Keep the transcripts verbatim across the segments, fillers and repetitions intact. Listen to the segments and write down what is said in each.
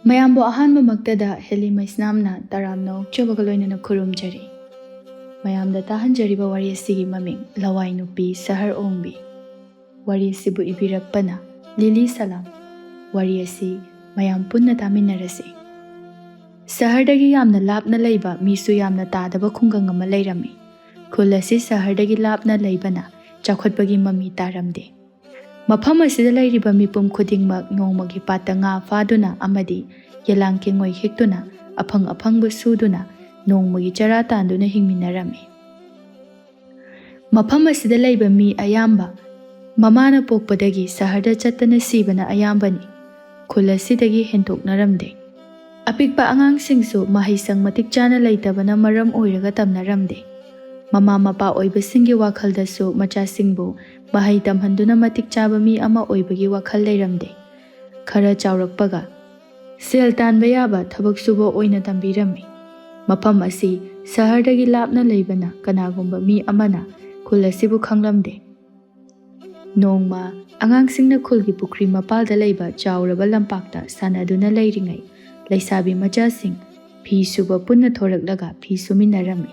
ꯃꯌꯥꯝꯕꯨ ꯑꯍꯥꯟꯕꯃꯛꯇꯗ ꯍꯦꯂꯤ ꯃꯩꯁꯅꯥꯝꯅ ꯇꯔꯥꯝꯅ ꯑꯣꯛꯆꯕꯒ ꯂꯣꯏꯅꯅ ꯈꯨꯔꯨꯝꯖꯔꯤ꯫ ꯃꯌꯥꯝꯗ ꯇꯥꯍꯟꯖꯔꯤꯕ ꯋꯥꯔꯤ ꯑꯁꯤꯒꯤ ꯃꯃꯤꯡ ꯂꯋꯥꯏ ꯅꯨꯄꯤ ꯁꯍꯔ ꯑꯣꯡꯕꯤ꯫ ꯋꯥꯔꯤ ꯑꯁꯤꯕꯨ ꯏꯕꯤꯔꯛꯄꯅ ꯂꯤꯂꯤ ꯁꯂꯥꯝ꯫ ꯋꯥꯔꯤ ꯑꯁꯤ ꯃꯌꯥꯝ ꯄꯨꯟꯅ ꯇꯥꯃꯤꯟꯅꯔꯁꯤ꯫ ꯁꯍꯔꯗꯒꯤ ꯌꯥꯝꯅ ꯂꯥꯞꯅ ꯂꯩꯕ ꯃꯤꯁꯨ ꯌꯥꯝꯅ ꯇꯥꯗꯕ ꯈꯨꯡꯒꯪ ꯑꯃ ꯂꯩꯔꯝꯃꯤ꯫ ꯈꯨꯜ ꯑꯁꯤ ꯁꯍꯔꯗꯒꯤ ꯂꯥꯞꯅ ꯂꯩꯕꯅ ꯆꯥꯎꯈꯠꯄꯒꯤ ꯃꯃꯤ ꯇꯥꯔꯝꯗꯦ꯫ ꯃꯐꯝ ꯑꯁꯤꯗ ꯂꯩꯔꯤꯕ ꯃꯤꯄꯨꯝ ꯈꯨꯗꯤꯡꯃꯛ ꯅꯣꯡꯃꯒꯤ ꯄꯥꯠꯇ ꯉꯥ ꯐꯥꯗꯨꯅ ꯑꯃꯗꯤ ꯌꯦꯂꯥꯡ ꯀꯦꯡꯉꯣꯏ ꯍꯦꯛꯇꯨꯅ ꯑꯐꯪ ꯑꯐꯪꯕ ꯁꯨꯗꯨꯅ ꯅꯣꯡꯃꯒꯤ ꯆꯔꯥ ꯇꯥꯟꯗꯨꯅ ꯍꯤꯡꯃꯤꯟꯅꯔꯝꯃꯤ꯫ ꯃꯐꯝ ꯑꯁꯤꯗ ꯂꯩꯕ ꯃꯤ ꯑꯌꯥꯝꯕ ꯃꯃꯥꯅ ꯄꯣꯛꯄꯗꯒꯤ ꯁꯍꯔꯗ ꯆꯠꯇꯅ ꯁꯤꯕꯅ ꯑꯌꯥꯝꯕꯅꯤ꯫ ꯈꯨꯜ ꯑꯁꯤꯗꯒꯤ ꯍꯦꯟꯗꯣꯛꯅꯔꯝꯗꯦ꯫ ꯑꯄꯤꯛꯄ ꯑꯉꯥꯡꯁꯤꯡꯁꯨ ꯃꯍꯩꯁꯪ ꯃꯇꯤꯛ ꯆꯥꯅ ꯂꯩꯇꯕꯅ ꯃꯔꯝ ꯑꯣꯏꯔꯒ ꯇꯝꯅꯔꯝꯗꯦ꯫ ꯃꯃꯥ ꯃꯄꯥ ꯑꯣꯏꯕꯁꯤꯡꯒꯤ ꯋꯥꯈꯜꯗꯁꯨ ꯃꯆꯥꯁꯤꯡꯕꯨ ꯃꯍꯩ ꯇꯝꯍꯟꯗꯨꯅ ꯃꯇꯤꯛ ꯆꯥꯕ ꯃꯤ ꯑꯃ ꯑꯣꯏꯕꯒꯤ ꯋꯥꯈꯜ ꯂꯩꯔꯝꯗꯦ꯫ ꯈꯔ ꯆꯥꯎꯔꯛꯄꯒ ꯁꯦꯜ ꯇꯥꯟꯕ ꯌꯥꯕ ꯊꯕꯛ ꯁꯨꯕ ꯑꯣꯏꯅ ꯇꯝꯕꯤꯔꯝꯃꯤ꯫ ꯃꯐꯝ ꯑꯁꯤ ꯁꯍꯔꯗꯒꯤ ꯂꯥꯞꯅ ꯂꯩꯕꯅ ꯀꯅꯥꯒꯨꯝꯕ ꯃꯤ ꯑꯃꯅ ꯈꯨꯜ ꯑꯁꯤꯕꯨ ꯈꯪꯂꯝꯗꯦ꯫ ꯅꯣꯡꯃ ꯑꯉꯥꯡꯁꯤꯡꯅ ꯈꯨꯜꯒꯤ ꯄꯨꯈ꯭ꯔꯤ ꯃꯄꯥꯜꯗ ꯂꯩꯕ ꯆꯥꯎꯔꯕ ꯂꯝꯄꯥꯛꯇ ꯁꯥꯟꯅꯗꯨꯅ ꯂꯩꯔꯤꯉꯩ, ꯂꯩꯁꯥꯕꯤ ꯃꯆꯥꯁꯤꯡ ꯐꯤ ꯁꯨꯕ ꯄꯨꯟꯅ ꯊꯣꯔꯛꯂꯒ ꯐꯤ ꯁꯨꯃꯤꯟꯅꯔꯝꯃꯤ꯫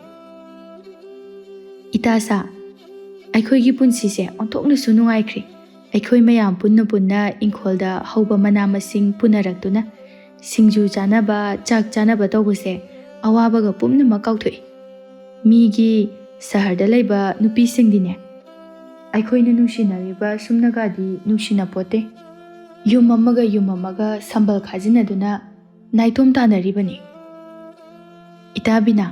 "ꯏꯇꯥꯁꯥ, ꯑꯩꯈꯣꯏꯒꯤ ꯄꯨꯟꯁꯤꯁꯦ ꯑꯣꯟꯊꯣꯛꯅꯁꯨ ꯅꯨꯡꯉꯥꯏꯈ꯭ꯔꯦ꯫ ꯑꯩꯈꯣꯏ ꯃꯌꯥꯝ ꯄꯨꯟꯅ ꯄꯨꯟꯅ ꯏꯪꯈꯣꯜꯗ ꯍꯧꯕ ꯃꯅꯥ ꯃꯁꯤꯡ ꯄꯨꯅꯔꯛꯇꯨꯅ ꯁꯤꯡꯖꯨ ꯆꯥꯅꯕ, ꯆꯥꯛ ꯆꯥꯅꯕ ꯇꯧꯕꯁꯦ ꯑꯋꯥꯕꯒ ꯄꯨꯝꯅꯃꯛ ꯀꯥꯎꯊꯣꯛꯏ꯫ ꯃꯤꯒꯤ ꯁꯍꯔꯗ ꯂꯩꯕ ꯅꯨꯄꯤꯁꯤꯡꯗꯤꯅꯦ, ꯑꯩꯈꯣꯏꯅ ꯅꯨꯡꯁꯤꯅꯔꯤꯕ ꯁꯨꯝꯅꯒꯗꯤ ꯅꯨꯡꯁꯤꯅ ꯄꯣꯠꯇꯦ꯫ ꯌꯨꯝ ꯑꯃꯒ ꯌꯨꯝ ꯑꯃꯒ ꯁꯝꯕꯜ ꯈꯥꯖꯤꯟꯅꯗꯨꯅ ꯅꯥꯏꯇꯣꯝ ꯇꯥꯅꯔꯤꯕꯅꯤ꯫ ꯏꯇꯥ ꯕꯤꯅꯥ,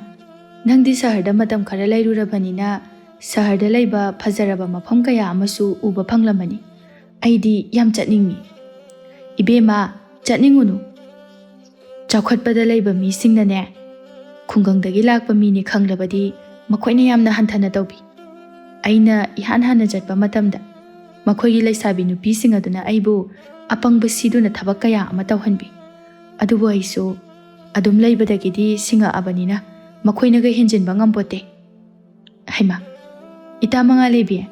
ꯅꯪꯗꯤ ꯁꯍꯔꯗ ꯃꯇꯝ ꯈꯔ ꯂꯩꯔꯨꯔꯕꯅꯤꯅ ꯁꯍꯔꯗ ꯂꯩꯕ ꯐꯖꯔꯕ ꯃꯐꯝ ꯀꯌꯥ ꯑꯃꯁꯨ ꯎꯕ ꯐꯪꯂꯝꯃꯅꯤ꯫ ꯑꯩꯗꯤ ꯌꯥꯝ ꯆꯠꯅꯤꯡꯉꯤ꯫" "ꯏꯕꯦꯝꯃ, ꯆꯠꯅꯤꯡꯉꯨꯅꯨ꯫ ꯆꯥꯎꯈꯠꯄꯗ ꯂꯩꯕ ꯃꯤꯁꯤꯡꯅꯅꯦ, ꯈꯨꯡꯒꯪꯗꯒꯤ ꯂꯥꯛꯄ ꯃꯤꯅꯤ ꯈꯪꯂꯕꯗꯤ ꯃꯈꯣꯏꯅ ꯌꯥꯝꯅ ꯍꯟꯊꯅ ꯇꯧꯕꯤ꯫ ꯑꯩꯅ ꯏꯍꯥꯟ ꯍꯥꯟꯅ ꯆꯠꯄ ꯃꯇꯝꯗ ꯃꯈꯣꯏꯒꯤ ꯂꯩꯁꯥꯕꯤ ꯅꯨꯄꯤꯁꯤꯡ ꯑꯗꯨꯅ ꯑꯩꯕꯨ ꯑꯄꯪꯕ ꯁꯤꯗꯨꯅ ꯊꯕꯛ ꯀꯌꯥ ꯑꯃ ꯇꯧꯍꯟꯕꯤ꯫ ꯑꯗꯨꯕꯨ ꯑꯩꯁꯨ ꯑꯗꯨꯝ ꯂꯩꯕꯗꯒꯤꯗꯤ ꯁꯤꯡꯉꯛꯑꯕꯅꯤꯅ ꯃꯈꯣꯏꯅꯒ ꯍꯦꯟꯖꯤꯟꯕ ꯉꯝꯄꯣꯠꯇꯦ꯫" "ꯍꯩꯃꯥ, ꯏꯇꯥ ꯃꯉꯥ ꯂꯩꯕꯤ,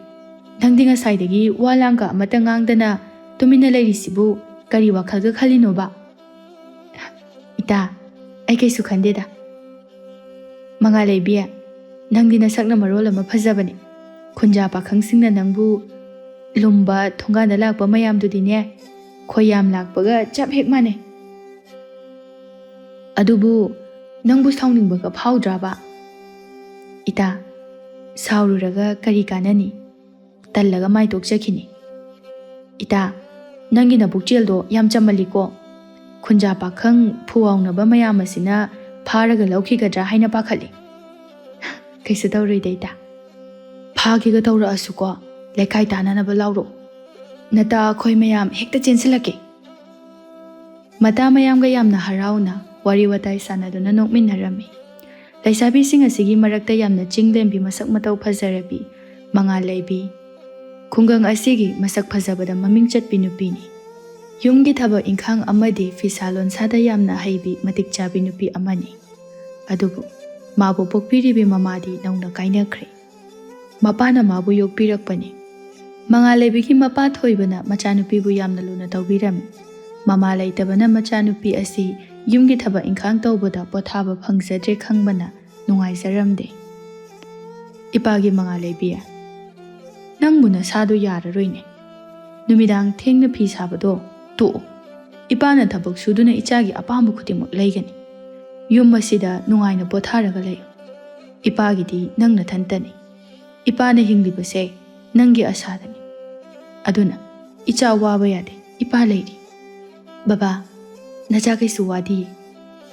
ꯅꯪꯗꯤ ꯉꯁꯥꯏꯗꯒꯤ ꯋꯥ ꯂꯥꯡꯒ ꯑꯃꯠꯇ ꯉꯥꯡꯗꯅ ꯇꯨꯃꯤꯟꯅ ꯂꯩꯔꯤꯁꯤꯕꯨ ꯀꯔꯤ ꯋꯥꯈꯜꯒ ꯈꯜꯂꯤꯅꯣꯕ?" ꯏꯇꯥ, ꯑꯩ ꯀꯩꯁꯨ ꯈꯟꯗꯦꯗ꯫ ꯃꯉꯥꯜ ꯂꯩꯕꯤ, ꯅꯪꯗꯤ ꯅꯁꯛꯅ ꯃꯔꯣꯜ ꯑꯃ ꯐꯖꯕꯅꯤ꯫ ꯈꯨꯟꯖꯥ ꯄꯥꯈꯪꯁꯤꯡꯅ ꯅꯪꯕꯨ ꯂꯨꯝꯕ ꯊꯣꯡꯒꯥꯟꯗ ꯂꯥꯛꯄ ꯃꯌꯥꯝꯗꯨꯗꯤꯅꯦ, ꯈꯣꯏ ꯌꯥꯝ ꯂꯥꯛꯄꯒ ꯆꯞ ꯍꯦꯛ ꯃꯥꯟꯅꯩ꯫ ꯑꯗꯨꯕꯨ ꯅꯪꯕꯨ ꯁꯥꯎꯅꯤꯡꯕꯒ ꯐꯥꯎꯗ꯭ꯔꯕ? ꯏꯇꯥ, ꯁꯥꯎꯔꯨꯔꯒ ꯀꯔꯤ ꯀꯥꯟꯅꯅꯤ? ꯇꯜꯂꯒ ꯃꯥꯏ ꯇꯣꯛꯆꯈꯤꯅꯤ꯫ ꯏꯇꯥ, ꯅꯪꯒꯤ ꯅꯕꯨꯛꯆꯦꯜꯗꯣ ꯌꯥꯝ ꯆꯝꯃꯜꯂꯤꯀꯣ꯫ ꯈꯨꯟꯖꯥ ꯄꯥꯈꯪ ꯐꯨꯋꯥꯎꯅꯕ ꯃꯌꯥꯝ ꯑꯁꯤꯅ ꯐꯥꯔꯒ ꯂꯧꯈꯤꯒꯗ꯭ꯔꯥ ꯍꯥꯏꯅ ꯄꯥꯈꯠꯂꯤ꯫ ꯀꯩꯁꯨ ꯇꯧꯔꯣꯏꯗ ꯏꯇꯥ꯫ ꯐꯥꯒꯦꯒ ꯇꯧꯔꯛꯑꯁꯨꯀꯣ, ꯂꯩꯀꯥꯏ ꯇꯥꯅꯅꯕ ꯂꯥꯎꯔꯛꯑꯣ꯫ ꯅꯇꯥ ꯑꯩꯈꯣꯏ ꯃꯌꯥꯝ ꯍꯦꯛꯇ ꯆꯦꯟꯁꯤꯜꯂꯛꯀꯦ꯫ ꯃꯇꯥ ꯃꯌꯥꯝꯒ ꯌꯥꯝꯅ ꯍꯔꯥꯎꯅ ꯋꯥꯔꯤ ꯋꯥꯇꯥꯏ ꯁꯥꯟꯅꯗꯨꯅ ꯅꯣꯛꯃꯤꯟꯅꯔꯝꯃꯤ꯫ ꯂꯩꯁꯥꯕꯤꯁꯤꯡ ꯑꯁꯤꯒꯤ ꯃꯔꯛꯇ ꯌꯥꯝꯅ ꯆꯤꯡꯂꯦꯝꯕꯤ, ꯃꯁꯛ ꯃꯇꯧ ꯐꯖꯔꯕꯤ, ꯃꯉꯥꯜ ꯂꯩꯕꯤ, ꯈꯨꯡꯒꯪ ꯑꯁꯤꯒꯤ ꯃꯁꯛ ꯐꯖꯕꯗ ꯃꯃꯤꯡ ꯆꯠꯄꯤ ꯅꯨꯄꯤꯅꯤ꯫ ꯌꯨꯝꯒꯤ ꯊꯕꯛ ꯏꯪꯈꯥꯡ ꯑꯃꯗꯤ ꯐꯤꯁꯥ ꯂꯣꯟꯁꯥꯗ ꯌꯥꯝꯅ ꯍꯩꯕꯤ, ꯃꯇꯤꯛ ꯆꯥꯕꯤ ꯅꯨꯄꯤ ꯑꯃꯅꯤ꯫ ꯑꯗꯨꯕꯨ ꯃꯥꯕꯨ ꯄꯣꯛꯄꯤꯔꯤꯕꯤ ꯃꯃꯥꯗꯤ ꯅꯧꯅ ꯀꯥꯏꯅꯈ꯭ꯔꯦ꯫ ꯃꯄꯥꯅ ꯃꯥꯕꯨ ꯌꯣꯛꯄꯤꯔꯛꯄꯅꯤ꯫ ꯃꯉꯥꯜ ꯂꯩꯕꯤꯒꯤ ꯃꯄꯥ ꯊꯣꯏꯕꯅ ꯃꯆꯥꯅꯨꯄꯤꯕꯨ ꯌꯥꯝꯅ ꯂꯨꯅ ꯇꯧꯕꯤꯔꯝꯃꯤ꯫ ꯃꯃꯥ ꯂꯩꯇꯕꯅ ꯃꯆꯥꯅꯨꯄꯤ ꯑꯁꯤ ꯌꯨꯝꯒꯤ ꯊꯕꯛ ꯏꯪꯈꯥꯡ ꯇꯧꯕꯗ ꯄꯣꯊꯥꯕ ꯐꯪꯖꯗ꯭ꯔꯦ ꯈꯪꯕꯅ ꯅꯨꯡꯉꯥꯏꯖꯔꯝꯗꯦ꯫ ꯏꯄꯥꯒꯤ ꯃꯉꯥꯜ ꯂꯩꯕꯤ, ꯅꯪꯕꯨ ꯅꯁꯥꯗꯣ ꯌꯥꯔꯔꯣꯏꯅꯦ꯫ ꯅꯨꯃꯤꯗꯥꯡ ꯊꯦꯡꯅ ꯐꯤ ꯁꯥꯕꯗꯣ ꯇꯣꯛꯑꯣ꯫ ꯏꯄꯥꯅ ꯊꯕꯛ ꯁꯨꯗꯨꯅ ꯏꯆꯥꯒꯤ ꯑꯄꯥꯝꯕ ꯈꯨꯗꯤꯡꯃꯛ ꯂꯩꯒꯅꯤ꯫ ꯌꯨꯝ ꯑꯁꯤꯗ ꯅꯨꯡꯉꯥꯏꯅ ꯄꯣꯊꯥꯔꯒ ꯂꯩꯌꯨ꯫ ꯏꯄꯥꯒꯤꯗꯤ ꯅꯪ ꯅꯊꯟꯇꯅꯤ꯫ ꯏꯄꯥꯅ ꯍꯤꯡꯂꯤꯕꯁꯦ ꯅꯪꯒꯤ ꯑꯁꯥꯗꯅꯤ꯫ ꯑꯗꯨꯅ ꯏꯆꯥ ꯋꯥꯕ ꯌꯥꯗꯦ, ꯏꯄꯥ ꯂꯩꯔꯤ꯫ ꯕꯕꯥ, ꯅꯆꯥ ꯀꯩꯁꯨ ꯋꯥꯗꯤꯌꯦ꯫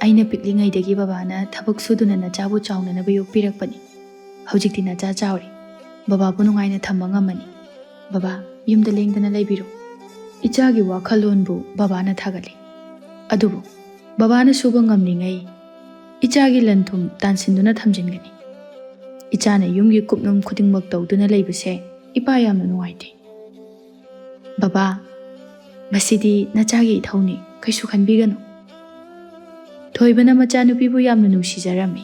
ꯑꯩꯅ ꯄꯤꯛꯂꯤꯉꯩꯗꯒꯤ ꯕꯕꯥꯅ ꯊꯕꯛ ꯁꯨꯗꯨꯅ ꯅꯆꯥꯕꯨ ꯆꯥꯎꯅꯅꯕ ꯌꯣꯛꯄꯤꯔꯛꯄꯅꯤ꯫ ꯍꯧꯖꯤꯛꯇꯤ ꯅꯆꯥ ꯆꯥꯎꯔꯦ꯫ ꯕꯕꯥꯕꯨ ꯅꯨꯡꯉꯥꯏꯅ ꯊꯝꯕ ꯉꯝꯃꯅꯤ꯫ ꯕꯕꯥ, ꯌꯨꯝꯗ ꯂꯦꯡꯗꯅ ꯂꯩꯕꯤꯔꯣ꯫ ꯏꯆꯥꯒꯤ ꯋꯥꯈꯜꯂꯣꯟꯕꯨ ꯕꯕꯥꯅ ꯊꯥꯒꯠꯂꯤ꯫ ꯑꯗꯨꯕꯨ ꯕꯕꯥꯅ ꯁꯨꯕ ꯉꯝꯂꯤꯉꯩ ꯏꯆꯥꯒꯤ ꯂꯟ ꯊꯨꯝ ꯇꯥꯟꯁꯤꯟꯗꯨꯅ ꯊꯝꯖꯤꯟꯒꯅꯤ꯫ ꯏꯆꯥꯅ ꯌꯨꯝꯒꯤ ꯀꯨꯞꯅꯣꯝ ꯈꯨꯗꯤꯡꯃꯛ ꯇꯧꯗꯨꯅ ꯂꯩꯕꯁꯦ ꯏꯄꯥ ꯌꯥꯝꯅ ꯅꯨꯡꯉꯥꯏꯇꯦ꯫ ꯕꯕꯥ, ꯃꯁꯤꯗꯤ ꯅꯆꯥꯒꯤ ꯏꯊꯧꯅꯤ, ꯀꯩꯁꯨ ꯈꯟꯕꯤꯒꯅꯨ꯫ ꯊꯣꯏꯕꯅ ꯃꯆꯥꯅꯨꯄꯤꯕꯨ ꯌꯥꯝꯅ ꯅꯨꯡꯁꯤꯖꯔꯝꯃꯤ꯫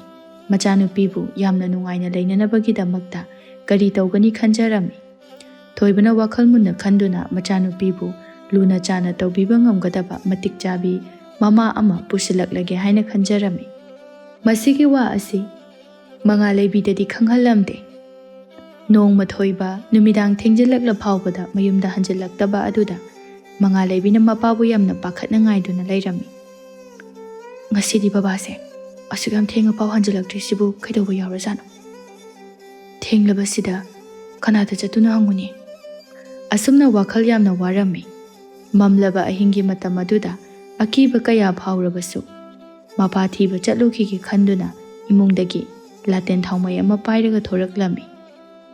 ꯃꯆꯥꯅꯨꯄꯤꯕꯨ ꯌꯥꯝꯅ ꯅꯨꯡꯉꯥꯏꯅ ꯂꯩꯅꯅꯕꯒꯤꯗꯃꯛꯇ ꯀꯔꯤ ꯇꯧꯒꯅꯤ ꯈꯟꯖꯔꯝꯃꯤ꯫ ꯊꯣꯏꯕꯅ ꯋꯥꯈꯜ ꯃꯨꯟꯅ ꯈꯟꯗꯨꯅ ꯃꯆꯥꯅꯨꯄꯤꯕꯨ ꯂꯨꯅ ꯆꯥꯅ ꯇꯧꯕꯤꯕ ꯉꯝꯒꯗꯕ ꯃꯇꯤꯛ ꯆꯥꯕꯤ ꯃꯃꯥ ꯑꯃ ꯄꯨꯁꯤꯜꯂꯛꯂꯒꯦ ꯍꯥꯏꯅ ꯈꯟꯖꯔꯝꯃꯤ꯫ ꯃꯁꯤꯒꯤ ꯋꯥ ꯑꯁꯤ ꯃꯉꯥꯜ ꯂꯩꯕꯤꯗꯗꯤ ꯈꯪꯍꯜꯂꯝꯗꯦ꯫ ꯅꯣꯡꯃ ꯊꯣꯏꯕ ꯅꯨꯃꯤꯗꯥꯡ ꯊꯦꯡꯖꯤꯜꯂꯛꯂ ꯐꯥꯎꯕꯗ ꯃꯌꯨꯝꯗ ꯍꯟꯖꯤꯜꯂꯛꯇꯕ ꯑꯗꯨꯗ ꯃꯉꯥꯜ ꯂꯩꯕꯤꯅ ꯃꯄꯥꯕꯨ ꯌꯥꯝꯅ ꯄꯥꯈꯠꯅ ꯉꯥꯏꯗꯨꯅ ꯂꯩꯔꯝꯃꯤ꯫ "ꯉꯁꯤꯗꯤ ꯕꯕꯥꯁꯦ ꯑꯁꯨꯛ ꯌꯥꯝ ꯊꯦꯡꯉ ꯐꯥꯎ ꯍꯟꯖꯤꯜꯂꯛꯇ꯭ꯔꯤꯁꯤꯕꯨ ꯀꯩꯗꯧꯕ ꯌꯥꯎꯔꯖꯥꯠꯅꯣ? ꯊꯦꯡꯂꯕꯁꯤꯗ ꯀꯅꯥꯗ ꯆꯠꯇꯨꯅ ꯍꯪꯉꯨꯅꯤ?" ꯑꯁꯨꯝꯅ ꯋꯥꯈꯜ ꯌꯥꯝꯅ ꯋꯥꯔꯝꯃꯤ꯫ ꯃꯝꯂꯕ ꯑꯍꯤꯡꯒꯤ ꯃꯇꯝ ꯑꯗꯨꯗ ꯑꯀꯤꯕ ꯀꯌꯥ ꯐꯥꯎꯔꯕꯁꯨ ꯃꯄꯥ ꯊꯤꯕ ꯆꯠꯂꯨꯈꯤꯒꯦ ꯈꯟꯗꯨꯅ ꯏꯃꯨꯡꯗꯒꯤ ꯂꯥꯇꯦꯟ ꯊꯥꯎꯃꯩ ꯑꯃ ꯄꯥꯏꯔꯒ ꯊꯣꯔꯛꯂꯝꯃꯤ꯫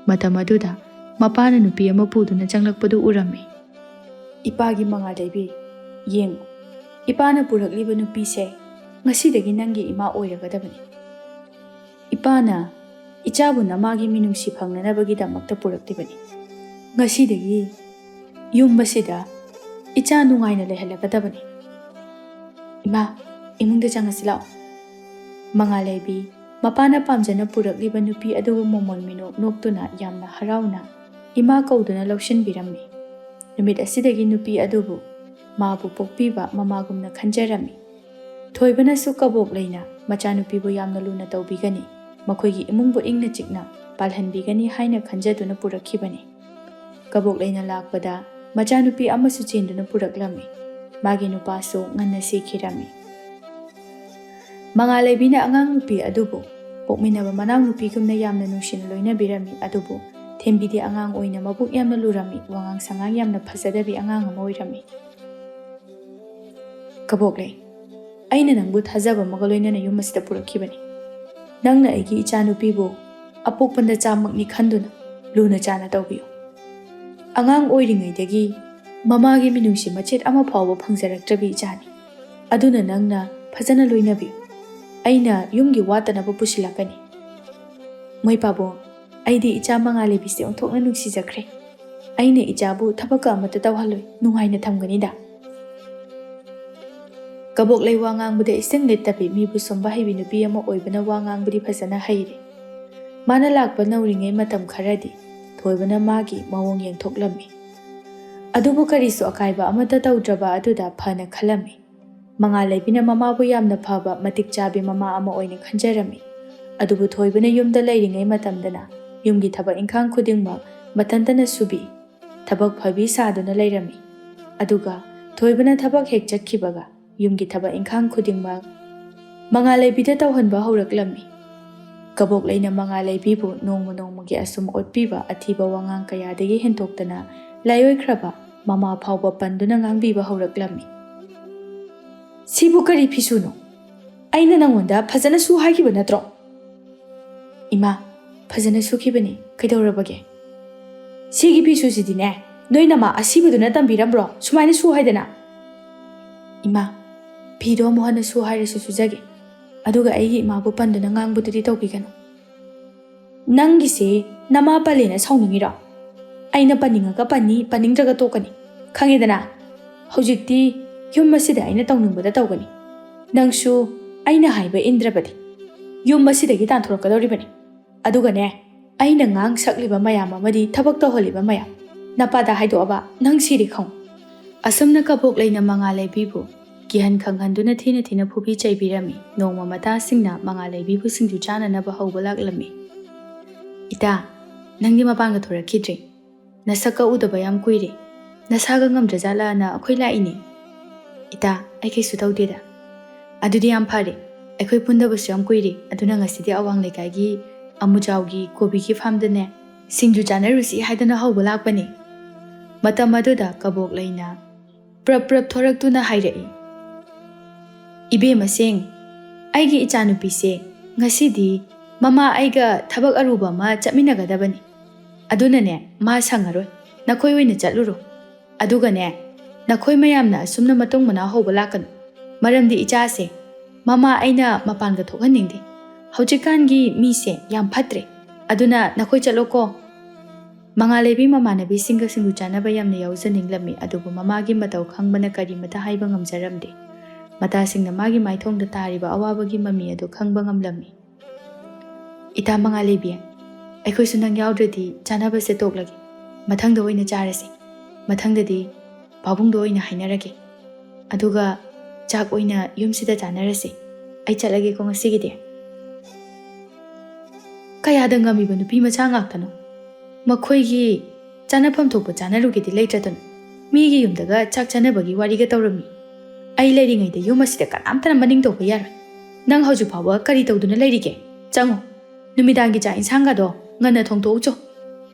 ꯃꯇꯝ ꯑꯗꯨꯗ ꯃꯄꯥꯅ ꯅꯨꯄꯤ ꯑꯃ ꯄꯨꯗꯨꯅ ꯆꯪꯂꯛꯄꯗꯨ ꯎꯔꯝꯃꯤ꯫ "ꯏꯄꯥꯒꯤ ꯃꯉꯥꯜ ꯂꯩꯕꯤ, ꯌꯦꯡꯉꯨ, ꯏꯄꯥꯅ ꯄꯨꯔꯛꯂꯤꯕ ꯅꯨꯄꯤꯁꯦ ꯉꯁꯤꯗꯒꯤ ꯅꯪꯒꯤ ꯏꯃꯥ ꯑꯣꯏꯔꯒꯗꯕꯅꯤ꯫ ꯏꯄꯥꯅ ꯏꯆꯥꯕꯨ ꯅꯃꯥꯒꯤ ꯃꯤꯅꯨꯡꯁꯤ ꯐꯪꯅꯅꯕꯒꯤꯗꯃꯛꯇ ꯄꯨꯔꯛꯂꯤꯕꯅꯤ꯫ ꯉꯁꯤꯗꯒꯤ ꯌꯨꯝ ꯑꯁꯤꯗ ꯏꯆꯥ ꯅꯨꯡꯉꯥꯏꯅ ꯂꯩꯍꯜꯂꯒꯗꯕꯅꯤ꯫ ꯏꯃꯥ, ꯏꯃꯨꯡꯗ ꯆꯪꯉꯁꯤ ꯂꯥꯛꯑꯣ꯫" ꯃꯉꯥꯜ ꯂꯩꯕꯤ ꯃꯄꯥꯅ ꯄꯥꯝꯖꯅ ꯄꯨꯔꯛꯂꯤꯕ ꯅꯨꯄꯤ ꯑꯗꯨꯕꯨ ꯃꯣꯃꯣꯟ ꯃꯤꯅꯣꯛ ꯅꯣꯛꯇꯨꯅ ꯌꯥꯝꯅ ꯍꯔꯥꯎꯅ ꯏꯃꯥ ꯀꯧꯗꯨꯅ ꯂꯧꯁꯤꯟꯕꯤꯔꯝꯃꯤ꯫ ꯅꯨꯃꯤꯠ ꯑꯁꯤꯗꯒꯤ ꯅꯨꯄꯤ ꯑꯗꯨꯕꯨ ꯃꯥꯕꯨ ꯄꯣꯛꯄꯤꯕ ꯃꯃꯥꯒꯨꯝꯅ ꯈꯟꯖꯔꯝꯃꯤ꯫ ꯊꯣꯏꯕꯅꯁꯨ ꯀꯕꯣꯛ ꯂꯩꯅ ꯃꯆꯥꯅꯨꯄꯤꯕꯨ ꯌꯥꯝꯅ ꯂꯨꯅ ꯇꯧꯕꯤꯒꯅꯤ, ꯃꯈꯣꯏꯒꯤ ꯏꯃꯨꯡꯕꯨ ꯏꯪꯅ ꯆꯤꯛꯅ ꯄꯥꯜꯍꯟꯕꯤꯒꯅꯤ ꯍꯥꯏꯅ ꯈꯟꯖꯗꯨꯅ ꯄꯨꯔꯛꯈꯤꯕꯅꯤ꯫ ꯀꯕꯣꯛ ꯂꯩꯅ ꯂꯥꯛꯄꯗ ꯃꯆꯥꯅꯨꯄꯤ ꯑꯃꯁꯨ ꯆꯦꯟꯗꯨꯅ ꯄꯨꯔꯛꯂꯝꯃꯤ꯫ ꯃꯥꯒꯤ ꯅꯨꯄꯥꯁꯨ ꯉꯟꯅ ꯁꯤꯈꯤꯔꯝꯃꯤ꯫ ꯃꯉꯥꯜ ꯂꯩꯕꯤꯅ ꯑꯉꯥꯡ ꯅꯨꯄꯤ ꯑꯗꯨꯕꯨ ꯄꯣꯛꯃꯤꯟꯅꯕ ꯃꯅꯥꯎꯅꯨꯄꯤꯒꯨꯝꯅ ꯌꯥꯝꯅ ꯅꯨꯡꯁꯤꯅ ꯂꯣꯏꯅꯕꯤꯔꯝꯃꯤ, ꯑꯗꯨꯕꯨ ꯊꯦꯝꯕꯤꯗꯤ ꯑꯉꯥꯡ ꯑꯣꯏꯅ ꯃꯕꯨꯛ ꯌꯥꯝꯅ ꯂꯨꯔꯝꯃꯤ, ꯋꯥꯉꯥꯡ ꯁꯉꯥꯡ ꯌꯥꯝꯅ ꯐꯖꯗꯕꯤ ꯑꯉꯥꯡ ꯑꯃ ꯑꯣꯏꯔꯝꯃꯤ꯫ "ꯀꯕꯣꯛꯂꯩ, ꯑꯩꯅ ꯅꯪꯕꯨ ꯊꯥꯖꯕ ꯑꯃꯒ ꯂꯣꯏꯅꯅ ꯌꯨꯝ ꯑꯁꯤꯗ ꯄꯨꯔꯛꯈꯤꯕꯅꯤ꯫ ꯅꯪꯅ ꯑꯩꯒꯤ ꯏꯆꯥꯅꯨꯄꯤꯕꯨ ꯑꯄꯣꯛꯄ ꯅꯆꯥꯃꯛꯅꯤ ꯈꯟꯗꯨꯅ ꯂꯨꯅ ꯆꯥꯟꯅ ꯇꯧꯕꯤꯌꯨ꯫ ꯑꯉꯥꯡ ꯑꯣꯏꯔꯤꯉꯩꯗꯒꯤ ꯃꯃꯥꯒꯤ ꯃꯤꯅꯨꯡꯁꯤ ꯃꯆꯦꯠ ꯑꯃ ꯐꯥꯎꯕ ꯐꯪꯖꯔꯛꯇ꯭ꯔꯕꯤ ꯏꯆꯥꯅꯤ꯫ ꯑꯗꯨꯅ ꯅꯪꯅ ꯐꯖꯅ ꯂꯣꯏꯅꯕꯤꯌꯨ꯫ ꯑꯩꯅ ꯌꯨꯝꯒꯤ ꯋꯥꯠꯇꯅꯕ ꯄꯨꯁꯤꯜꯂꯛꯀꯅꯤ꯫" "ꯃꯣꯏ ꯄꯥꯕꯨꯡ, ꯑꯩꯗꯤ ꯏꯆꯥ ꯃꯉꯥꯜ ꯂꯩꯕꯤꯁꯦ ꯑꯣꯟꯊꯣꯛꯅ ꯅꯨꯡꯁꯤꯖꯈ꯭ꯔꯦ꯫ ꯑꯩꯅ ꯏꯆꯥꯕꯨ ꯊꯕꯛꯀ ꯑꯃꯠꯇ ꯇꯧꯍꯜꯂꯣꯏ, ꯅꯨꯡꯉꯥꯏꯅ ꯊꯝꯒꯅꯤꯗ꯫" ꯀꯕꯣꯛꯂꯩ ꯋꯥ ꯉꯥꯡꯕꯗ ꯏꯁꯤꯡ ꯂꯤꯠꯇꯕꯤ ꯃꯤꯕꯨ ꯁꯨꯝꯕ ꯍꯩꯕꯤ ꯅꯨꯄꯤ ꯑꯃ ꯑꯣꯏꯕꯅ ꯋꯥ ꯉꯥꯡꯕꯗꯤ ꯐꯖꯅ ꯍꯩꯔꯦ꯫ ꯃꯥꯅ ꯂꯥꯛꯄ ꯅꯧꯔꯤꯉꯩ ꯃꯇꯝ ꯈꯔꯗꯤ ꯊꯣꯏꯕꯅ ꯃꯥꯒꯤ ꯃꯑꯣꯡ ꯌꯦꯡꯊꯣꯛꯂꯝꯃꯤ꯫ ꯑꯗꯨꯕꯨ ꯀꯔꯤꯁꯨ ꯑꯀꯥꯏꯕ ꯑꯃꯠꯇ ꯇꯧꯗ꯭ꯔꯕ ꯑꯗꯨꯗ ꯐꯅ ꯈꯜꯂꯝꯃꯤ꯫ ꯃꯉꯥꯜ ꯂꯩꯕꯤꯅ ꯃꯃꯥꯕꯨ ꯌꯥꯝꯅ ꯐꯕ, ꯃꯇꯤꯛ ꯆꯥꯕꯤ ꯃꯃꯥ ꯑꯃ ꯑꯣꯏꯅ ꯈꯟꯖꯔꯝꯃꯤ꯫ ꯑꯗꯨꯕꯨ ꯊꯣꯏꯕꯅ ꯌꯨꯝꯗ ꯂꯩꯔꯤꯉꯩ ꯃꯇꯝꯗꯅ ꯌꯨꯝꯒꯤ ꯊꯕꯛ ꯏꯪꯈꯥꯡ ꯈꯨꯗꯤꯡꯃꯛ ꯃꯊꯟꯇꯅ ꯁꯨꯕꯤ, ꯊꯕꯛ ꯐꯕꯤ ꯁꯥꯗꯨꯅ ꯂꯩꯔꯝꯃꯤ꯫ ꯑꯗꯨꯒ ꯊꯣꯏꯕꯅ ꯊꯕꯛ ꯍꯦꯛ ꯆꯠꯈꯤꯕꯒ ꯌꯨꯝꯒꯤ ꯊꯕꯛ ꯏꯪꯈꯥꯡ ꯈꯨꯗꯤꯡꯃꯛ ꯃꯉꯥꯜ ꯂꯩꯕꯤꯗ ꯇꯧꯍꯟꯕ ꯍꯧꯔꯛꯂꯝꯃꯤ꯫ ꯀꯕꯣꯛꯂꯩꯅ ꯃꯉꯥꯜ ꯂꯩꯕꯤꯕꯨ ꯅꯣꯡꯃ ꯅꯣꯡꯃꯒꯤ ꯑꯁꯨꯝ ꯑꯣꯠꯄꯤꯕ ꯑꯊꯤꯕ ꯋꯥꯉꯥꯡ ꯀꯌꯥꯗꯒꯤ ꯍꯦꯟꯗꯣꯛꯇꯅ ꯂꯥꯏꯑꯣꯏꯈ꯭ꯔꯕ ꯃꯃꯥ ꯐꯥꯎꯕ ꯄꯟꯗꯨꯅ ꯉꯥꯡꯕꯤꯕ ꯍꯧꯔꯛꯂꯝꯃꯤ꯫ "ꯁꯤꯕꯨ ꯀꯔꯤ ꯐꯤꯁꯨꯅꯣ? ꯑꯩꯅ ꯅꯪꯉꯣꯟꯗ ꯐꯖꯅ ꯁꯨ ꯍꯥꯏꯈꯤꯕ ꯅꯠꯇ꯭ꯔꯣ?" "ꯏꯃꯥ, ꯐꯖꯅ ꯁꯨꯈꯤꯕꯅꯤ, ꯀꯩꯗꯧꯔꯕꯒꯦ? ꯁꯤꯒꯤ ꯐꯤꯁꯨꯁꯤꯗꯤꯅꯦ, ꯅꯣꯏ ꯅꯃꯥ ꯑꯁꯤꯕꯗꯨꯅ ꯇꯝꯕꯤꯔꯝꯕ꯭ꯔꯣ ꯁꯨꯃꯥꯏꯅ ꯁꯨ ꯍꯥꯏꯗꯅ?" "ꯏꯃꯥ, ꯐꯤꯗꯣ ꯑꯃꯨꯛ ꯍꯟꯅ ꯁꯨ ꯍꯥꯏꯔꯁꯨ ꯁꯨꯖꯒꯦ, ꯑꯗꯨꯒ ꯑꯩꯒꯤ ꯏꯃꯥꯕꯨ ꯄꯟꯗꯨꯅ ꯉꯥꯡꯕꯗꯨꯗꯤ ꯇꯧꯕꯤꯒꯅꯨ꯫" "ꯅꯪꯒꯤꯁꯦ ꯅꯃꯥ ꯄꯜꯂꯦꯅ ꯁꯥꯎꯅꯤꯡꯉꯤꯔꯣ? ꯑꯩꯅ ꯄꯟꯅꯤꯡꯉꯒ ꯄꯟꯅꯤ, ꯄꯟꯅꯤꯡꯗ꯭ꯔꯒ ꯇꯣꯛꯀꯅꯤ, ꯈꯪꯉꯦꯗꯅ? ꯍꯧꯖꯤꯛꯇꯤ ꯌꯨꯝ ꯑꯁꯤꯗ ꯑꯩꯅ ꯇꯧꯅꯤꯡꯕꯗ ꯇꯧꯒꯅꯤ꯫ ꯅꯪꯁꯨ ꯑꯩꯅ ꯍꯥꯏꯕ ꯏꯟꯗ꯭ꯔꯕꯗꯤ ꯌꯨꯝ ꯑꯁꯤꯗꯒꯤ ꯇꯥꯟꯊꯣꯔꯛꯀꯗꯧꯔꯤꯕꯅꯤ꯫ ꯑꯗꯨꯒꯅꯦ, ꯑꯩꯅ ꯉꯥꯡ ꯁꯛꯂꯤꯕ ꯃꯌꯥꯝ ꯑꯃꯗꯤ ꯊꯕꯛ ꯇꯧꯍꯜꯂꯤꯕ ꯃꯌꯥꯝ ꯅꯄꯥꯗ ꯍꯥꯏꯗꯣꯛꯑꯕ ꯅꯪ ꯁꯤꯔꯦ ꯈꯪꯉꯨ꯫" ꯑꯁꯨꯝꯅ ꯀꯕꯣꯛꯂꯩꯅ ꯃꯉꯥꯜ ꯂꯩꯕꯤꯕꯨ ꯀꯤꯍꯟ ꯈꯪꯍꯟꯗꯨꯅ ꯊꯤꯅ ꯊꯤꯅ ꯐꯨꯕꯤ ꯆꯩꯕꯤꯔꯝꯃꯤ꯫ ꯅꯣꯡꯃ ꯃꯇꯥꯁꯤꯡꯅ ꯃꯉꯥꯜ ꯂꯩꯕꯤꯕꯨ ꯁꯤꯡꯖꯨ ꯆꯥꯅꯅꯕ ꯍꯧꯕ ꯂꯥꯛꯂꯝꯃꯤ꯫ "ꯏꯇꯥ, ꯅꯪꯗꯤ ꯃꯄꯥꯟꯒ ꯊꯣꯔꯛꯈꯤꯗ꯭ꯔꯦ꯫ ꯅꯁꯛꯀ ꯎꯗꯕ ꯌꯥꯝ ꯀꯨꯏꯔꯦ꯫ ꯅꯁꯥꯒ ꯉꯝꯗ꯭ꯔꯖꯥꯠꯂꯥꯅ ꯑꯩꯈꯣꯏ ꯂꯥꯛꯏꯅꯦ꯫" "ꯏꯇꯥ, ꯑꯩ ꯀꯩꯁꯨ ꯇꯧꯗꯦꯗ꯫" "ꯑꯗꯨꯗꯤ ꯌꯥꯝ ꯐꯔꯦ꯫ ꯑꯩꯈꯣꯏ ꯄꯨꯟꯗꯕꯁꯨ ꯌꯥꯝ ꯀꯨꯏꯔꯦ꯫ ꯑꯗꯨꯅ ꯉꯁꯤꯗꯤ ꯑꯋꯥꯡ ꯂꯩꯀꯥꯏꯒꯤ ꯑꯃꯨꯖꯥꯎꯒꯤ ꯀꯣꯕꯤꯒꯤ ꯐꯥꯝꯗꯅꯦ ꯁꯤꯡꯖꯨ ꯆꯥꯅꯔꯨꯁꯤ ꯍꯥꯏꯗꯅ ꯍꯧꯕ ꯂꯥꯛꯄꯅꯦ꯫" ꯃꯇꯝ ꯑꯗꯨꯗ ꯀꯕꯣꯛꯂꯩꯅ ꯄ꯭ꯔꯞ ꯄ꯭ꯔꯞ ꯊꯣꯔꯛꯇꯨꯅ ꯍꯥꯏꯔꯛꯏ, "ꯏꯕꯦꯝꯃꯁꯤꯡ, ꯑꯩꯒꯤ ꯏꯆꯥꯅꯨꯄꯤꯁꯦ ꯉꯁꯤꯗꯤ ꯃꯃꯥ ꯑꯩꯒ ꯊꯕꯛ ꯑꯔꯨꯕ ꯑꯃ ꯆꯠꯃꯤꯟꯅꯒꯗꯕꯅꯤ꯫ ꯑꯗꯨꯅꯅꯦ, ꯃꯥ ꯁꯪꯉꯔꯣꯏ꯫ ꯅꯈꯣꯏ ꯑꯣꯏꯅ ꯆꯠꯂꯨꯔꯣ꯫ ꯑꯗꯨꯒꯅꯦ, ꯅꯈꯣꯏ ꯃꯌꯥꯝꯅ ꯑꯁꯨꯝꯅ ꯃꯇꯨꯡ ꯃꯅꯥꯎ ꯍꯧꯕ ꯂꯥꯛꯀꯅꯨ꯫ ꯃꯔꯝꯗꯤ ꯏꯆꯥꯁꯦ ꯃꯃꯥ ꯑꯩꯅ ꯃꯄꯥꯟꯒ ꯊꯣꯛꯍꯟꯅꯤꯡꯗꯦ꯫ ꯍꯧꯖꯤꯛꯀꯥꯟꯒꯤ ꯃꯤꯁꯦ ꯌꯥꯝ ꯐꯠꯇ꯭ꯔꯦ꯫ ꯑꯗꯨꯅ ꯅꯈꯣꯏ ꯆꯠꯂꯣꯀꯣ꯫" ꯃꯉꯥꯜ ꯂꯩꯕꯤ ꯃꯃꯥꯟꯅꯕꯤꯁꯤꯡꯒ ꯁꯤꯡꯖꯨ ꯆꯥꯅꯕ ꯌꯥꯝꯅ ꯌꯥꯎꯖꯅꯤꯡꯂꯝꯃꯤ, ꯑꯗꯨꯕꯨ ꯃꯃꯥꯒꯤ ꯃꯇꯧ ꯈꯪꯕꯅ ꯀꯔꯤꯃꯇ ꯍꯥꯏꯕ ꯉꯝꯖꯔꯝꯗꯦ꯫ ꯃꯇꯥꯁꯤꯡꯅ ꯃꯥꯒꯤ ꯃꯥꯏꯊꯣꯡꯗ ꯇꯥꯔꯤꯕ ꯑꯋꯥꯕꯒꯤ ꯃꯃꯤ ꯑꯗꯨ ꯈꯪꯕ ꯉꯝꯂꯝꯃꯤ꯫ "ꯏꯇꯥ ꯃꯉꯥꯜ ꯂꯩꯕꯤ, ꯑꯩꯈꯣꯏꯁꯨ ꯅꯪ ꯌꯥꯎꯗ꯭ꯔꯗꯤ ꯆꯥꯅꯕꯁꯦ ꯇꯣꯛꯂꯒꯦ꯫ ꯃꯊꯪꯗ ꯑꯣꯏꯅ ꯆꯥꯔꯁꯤ꯫ ꯃꯊꯪꯗꯗꯤ ꯄꯥꯕꯨꯡꯗ ꯑꯣꯏꯅ ꯍꯥꯏꯅꯔꯒꯦ꯫ ꯑꯗꯨꯒ ꯆꯥꯛ ꯑꯣꯏꯅ ꯌꯨꯝꯁꯤꯗ ꯆꯥꯅꯔꯁꯤ꯫ ꯑꯩ ꯆꯠꯂꯒꯦꯀꯣ ꯉꯁꯤꯒꯤꯗꯤ꯫ ꯀꯌꯥꯗ ꯉꯝꯃꯤꯕ ꯅꯨꯄꯤ ꯃꯆꯥ ꯉꯥꯛꯇꯅꯣ꯫ ꯃꯈꯣꯏꯒꯤ ꯆꯥꯅꯐꯝ ꯊꯣꯛꯄ ꯆꯥꯅꯔꯨꯒꯦꯗꯤ ꯂꯩꯇ꯭ꯔꯗꯅ ꯃꯤꯒꯤ ꯌꯨꯝꯗꯒ ꯆꯥꯛ ꯆꯥꯅꯕꯒꯤ ꯋꯥꯔꯤꯒ ꯇꯧꯔꯝꯃꯤ꯫ ꯑꯩ ꯂꯩꯔꯤꯉꯩꯗ ꯌꯨꯝ ꯑꯁꯤꯗ ꯀꯅꯥꯝꯇꯅ ꯃꯅꯤꯡ ꯇꯧꯕ ꯌꯥꯔꯣꯏ꯫ ꯅꯪ ꯍꯧꯖꯤꯛ ꯐꯥꯎꯕ ꯀꯔꯤ ꯇꯧꯗꯨꯅ ꯂꯩꯔꯤꯒꯦ? ꯆꯪꯉꯣ꯫ ꯅꯨꯃꯤꯗꯥꯡꯒꯤ ꯆꯥꯛ ꯏꯟꯁꯥꯡꯒꯗꯣ ꯉꯟꯅ ꯊꯣꯡꯗꯣꯛꯎꯆꯣ꯫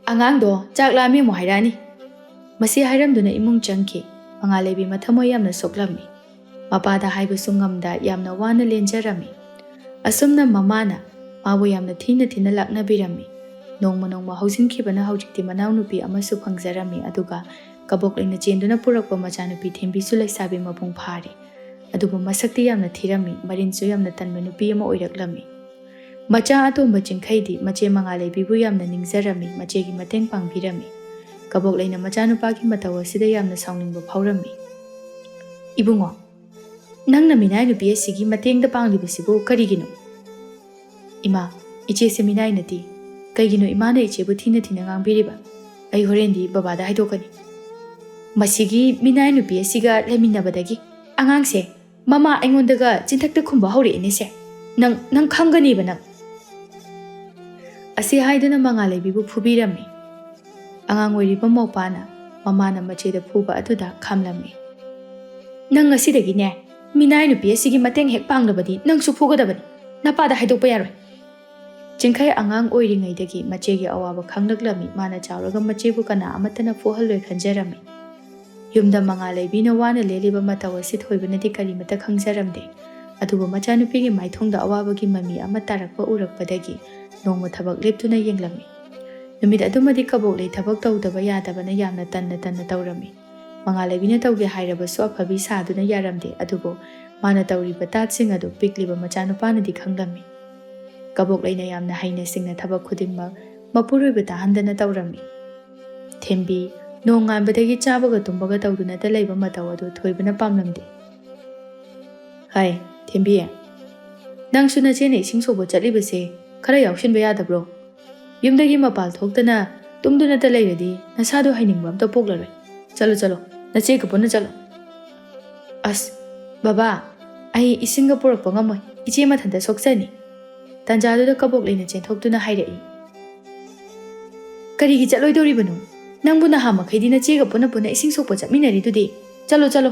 ꯑꯉꯥꯡꯗꯣ ꯆꯥꯛ ꯂꯥꯝꯃꯤ ꯑꯃꯨꯛ ꯍꯥꯏꯔꯛꯑꯅꯤ꯫ ꯃꯁꯤ ꯍꯥꯏꯔꯝꯗꯨꯅ ꯏꯃꯨꯡ ꯆꯪꯈꯤ꯫ ꯃꯉꯥꯜꯂꯩꯕꯤ ꯃꯊꯃꯣꯏ ꯌꯥꯝꯅ ꯁꯣꯛꯂꯝꯃꯤ꯫ ꯃꯄꯥꯗ ꯍꯥꯏꯕꯁꯨ ꯉꯝꯗ ꯌꯥꯝꯅ ꯋꯥꯅ ꯂꯦꯟꯖꯔꯝꯃꯤ꯫ ꯑꯁꯨꯝꯅ ꯃꯃꯥꯅ ꯃꯥꯕꯨ ꯌꯥꯝꯅ ꯊꯤꯅ ꯊꯤꯅ ꯂꯥꯛꯅꯕꯤꯔꯝꯃꯤ꯫ ꯅꯣꯡꯃ ꯅꯣꯡꯃ ꯍꯧꯖꯤꯟꯈꯤꯕꯅ ꯍꯧꯖꯤꯛꯇꯤ ꯃꯅꯥꯎꯅꯨꯄꯤ ꯑꯃꯁꯨ ꯐꯪꯖꯔꯝꯃꯤ, ꯑꯗꯨꯒ ꯀꯕꯣꯛꯂꯩꯅ ꯆꯦꯟꯗꯨꯅ ꯄꯨꯔꯛꯄ ꯃꯆꯥꯅꯨꯄꯤ ꯊꯦꯝꯕꯤꯁꯨ ꯂꯩꯁꯥꯕꯤ ꯃꯄꯨꯡ ꯐꯥꯔꯦ꯫ ꯑꯗꯨꯕꯨ ꯃꯁꯛꯇꯤ ꯌꯥꯝꯅ ꯊꯤꯔꯝꯃꯤ, ꯃꯔꯤꯟꯁꯨ ꯌꯥꯝꯅ ꯇꯟꯕ ꯅꯨꯄꯤ ꯑꯃ ꯑꯣꯏꯔꯛꯂꯝꯃꯤ꯫ ꯃꯆꯥ ꯑꯇꯣꯝꯕ ꯆꯤꯡꯈꯩꯗꯤ ꯃꯆꯦ ꯃꯉꯥꯜꯂꯩꯕꯤꯕꯨ ꯌꯥꯝꯅ ꯅꯤꯡꯖꯔꯝꯃꯤ, ꯃꯆꯦꯒꯤ ꯃꯇꯦꯡ ꯄꯥꯡꯕꯤꯔꯝꯃꯤ꯫ ꯀꯕꯣꯛꯂꯩꯅ ꯃꯆꯥꯅꯨꯄꯥꯒꯤ ꯃꯇꯧ ꯑꯁꯤꯗ ꯌꯥꯝꯅ ꯁꯥꯎꯅꯤꯡꯕ ꯐꯥꯎꯔꯝꯃꯤ꯫ "ꯏꯕꯨꯡꯉꯣ, ꯅꯪꯅ ꯃꯤꯅꯥꯏ ꯅꯨꯄꯤ ꯑꯁꯤꯒꯤ ꯃꯇꯦꯡꯗ ꯄꯥꯡꯂꯤꯕꯁꯤꯕꯨ ꯀꯔꯤꯒꯤꯅꯣ?" "ꯏꯃꯥ, ꯏꯆꯦꯁꯦ ꯃꯤꯅꯥꯏ ꯅꯠꯇꯦ꯫ ꯀꯩꯒꯤꯅꯣ ꯏꯃꯥꯅ ꯏꯆꯦꯕꯨ ꯊꯤꯅ ꯊꯤꯅ ꯉꯥꯡꯕꯤꯔꯤꯕ? ꯑꯩ ꯍꯣꯔꯦꯟꯗꯤ ꯕꯕꯥꯗ ꯍꯥꯏꯗꯣꯛꯀꯅꯤ꯫ ꯃꯁꯤꯒꯤ ꯃꯤꯅꯥꯏ ꯅꯨꯄꯤ ꯑꯁꯤꯒ ꯂꯩꯃꯤꯟꯅꯕꯗꯒꯤ ꯑꯉꯥꯡꯁꯦ ꯃꯃꯥ ꯑꯩꯉꯣꯟꯗꯒ ꯆꯤꯟꯊꯛꯇ ꯈꯨꯝꯕ ꯍꯧꯔꯛꯏꯅꯦꯁꯦ꯫ ꯅꯪ, ꯅꯪ ꯈꯪꯒꯅꯤꯕ ꯅꯪ꯫" ꯑꯁꯤ ꯍꯥꯏꯗꯨꯅ ꯃꯉꯥꯜꯂꯩꯕꯤꯕꯨ ꯐꯨꯕꯤꯔꯝꯃꯤ꯫ ꯑꯉꯥꯡ ꯑꯣꯏꯔꯤꯕ ꯃꯧꯄꯥꯅ ꯃꯃꯥꯅ ꯃꯆꯦꯗ ꯐꯨꯕ ꯑꯗꯨꯗ ꯈꯥꯝꯂꯝꯃꯤ꯫ "ꯅꯪ ꯉꯁꯤꯗꯒꯤꯅꯦ ꯃꯤꯅꯥꯏ ꯅꯨꯄꯤ ꯑꯁꯤꯒꯤ ꯃꯇꯦꯡ ꯍꯦꯛ ꯄꯥꯡꯂꯕꯗꯤ ꯅꯪꯁꯨ ꯐꯨꯒꯗꯕꯅꯤ꯫ ꯅꯄꯥꯗ ꯍꯥꯏꯗꯣꯛꯄ ꯌꯥꯔꯣꯏ꯫" ꯆꯤꯡꯈꯩ ꯑꯉꯥꯡ ꯑꯣꯏꯔꯤꯉꯩꯗꯒꯤ ꯃꯆꯦꯒꯤ ꯑꯋꯥꯕ ꯈꯪꯂꯛꯂꯝꯃꯤ꯫ ꯃꯥꯅ ꯆꯥꯎꯔꯒ ꯃꯆꯦꯕꯨ ꯀꯅꯥ ꯑꯃꯠꯇꯅ ꯐꯨꯍꯜꯂꯣꯏ ꯈꯟꯖꯔꯝꯃꯤ꯫ ꯌꯨꯝꯗ ꯃꯉꯥꯜꯂꯩꯕꯤꯅ ꯋꯥꯅ ꯂꯦꯜꯂꯤꯕ ꯃꯇꯧ ꯑꯁꯤ ꯊꯣꯏꯕꯅꯗꯤ ꯀꯔꯤꯃꯠꯇ ꯈꯪꯖꯔꯝꯗꯦ꯫ ꯑꯗꯨꯕꯨ ꯃꯆꯥꯅꯨꯄꯤꯒꯤ ꯃꯥꯏꯊꯣꯡꯗ ꯑꯋꯥꯕꯒꯤ ꯃꯃꯤ ꯑꯃ ꯇꯥꯔꯛꯄ ꯎꯔꯛꯄꯗꯒꯤ ꯅꯣꯡꯃ ꯊꯕꯛ ꯂꯦꯞꯇꯨꯅ ꯌꯦꯡꯂꯝꯃꯤ꯫ ꯅꯨꯃꯤꯠ ꯑꯗꯨꯃꯗꯤ ꯀꯕꯣꯛꯂꯩ ꯊꯕꯛ ꯇꯧꯗꯕ ꯌꯥꯗꯕꯅ ꯌꯥꯝꯅ ꯇꯟꯅ ꯇꯟꯅ ꯇꯧꯔꯝꯃꯤ꯫ ꯃꯉꯥꯜꯂꯩꯕꯤꯅ ꯇꯧꯒꯦ ꯍꯥꯏꯔꯕꯁꯨ ꯑꯐꯕꯤ ꯁꯥꯗꯨꯅ ꯌꯥꯔꯝꯗꯦ, ꯑꯗꯨꯕꯨ ꯃꯥꯅ ꯇꯧꯔꯤꯕ ꯇꯥꯠꯁꯤꯡ ꯑꯗꯨ ꯄꯤꯛꯂꯤꯕ ꯃꯆꯥꯅꯨꯄꯥꯅꯗꯤ ꯈꯪꯂꯝꯃꯤ꯫ ꯀꯕꯣꯛꯂꯩꯅ ꯌꯥꯝꯅ ꯍꯩꯅ ꯁꯤꯡꯅ ꯊꯕꯛ ꯈꯨꯗꯤꯡꯃꯛ ꯃꯄꯨꯔꯣꯏꯕ ꯇꯥꯍꯟꯗꯅ ꯇꯧꯔꯝꯃꯤ꯫ ꯊꯦꯝꯕꯤ, ꯅꯣꯡꯉꯥꯟꯕꯗꯒꯤ ꯆꯥꯕꯒ ꯇꯨꯝꯕꯒ ꯇꯧꯗꯨꯅꯇ ꯂꯩꯕ ꯃꯇꯧ ꯑꯗꯨ ꯊꯣꯏꯕꯅ ꯄꯥꯝꯂꯝꯗꯦ꯫ "ꯍꯥꯏ, ꯊꯦꯝꯕꯤ, ꯅꯪꯁꯨ ꯅꯆꯦꯅ ꯏꯁꯤꯡ ꯁꯣꯛꯄ ꯆꯠꯂꯤꯕꯁꯦ ꯈꯔ ꯌꯥꯎꯁꯤꯟꯕ ꯌꯥꯗꯕ꯭ꯔꯣ? ꯌꯨꯝꯗꯒꯤ ꯃꯄꯥꯜ ꯊꯣꯛꯇꯅ ꯇꯨꯝꯗꯨꯅꯇ ꯂꯩꯔꯗꯤ ꯅꯁꯥꯗꯣ ꯍꯩꯅꯤꯡꯕ ꯑꯝꯇ ꯄꯣꯛꯂꯔꯣꯏ꯫ ꯆꯠꯂꯣ, ꯆꯠꯂꯣ, ꯅꯆꯦꯒ ꯄꯨꯟꯅ ꯆꯠꯂꯣ꯫" "ꯑꯁ, "ꯕꯕꯥ, ꯑꯩ ꯏꯁꯤꯡꯒ ꯄꯨꯔꯛꯄ ꯉꯝꯃꯣꯏ, ꯏꯆꯦ ꯃꯊꯟꯇ ꯁꯣꯛꯆꯅꯤ꯫" ꯇꯥꯟꯖꯥꯗꯨꯗ ꯀꯕꯣꯛꯂꯩꯅ ꯆꯦꯟꯊꯣꯛꯇꯨꯅ ꯍꯥꯏꯔꯛꯏ, "ꯀꯔꯤꯒꯤ ꯆꯠꯂꯣꯏꯗꯧꯔꯤꯕꯅꯣ? ꯅꯪꯕꯨ ꯅꯍꯥ ꯃꯈꯩꯗꯤ ꯅꯆꯦꯒ ꯄꯨꯟꯅ ꯄꯨꯟꯅ ꯏꯁꯤꯡ ꯁꯣꯛꯄ ꯆꯠꯃꯤꯟꯅꯔꯤꯗꯨꯗꯤ꯫ ꯆꯠꯂꯣ, ꯆꯠꯂꯣ꯫"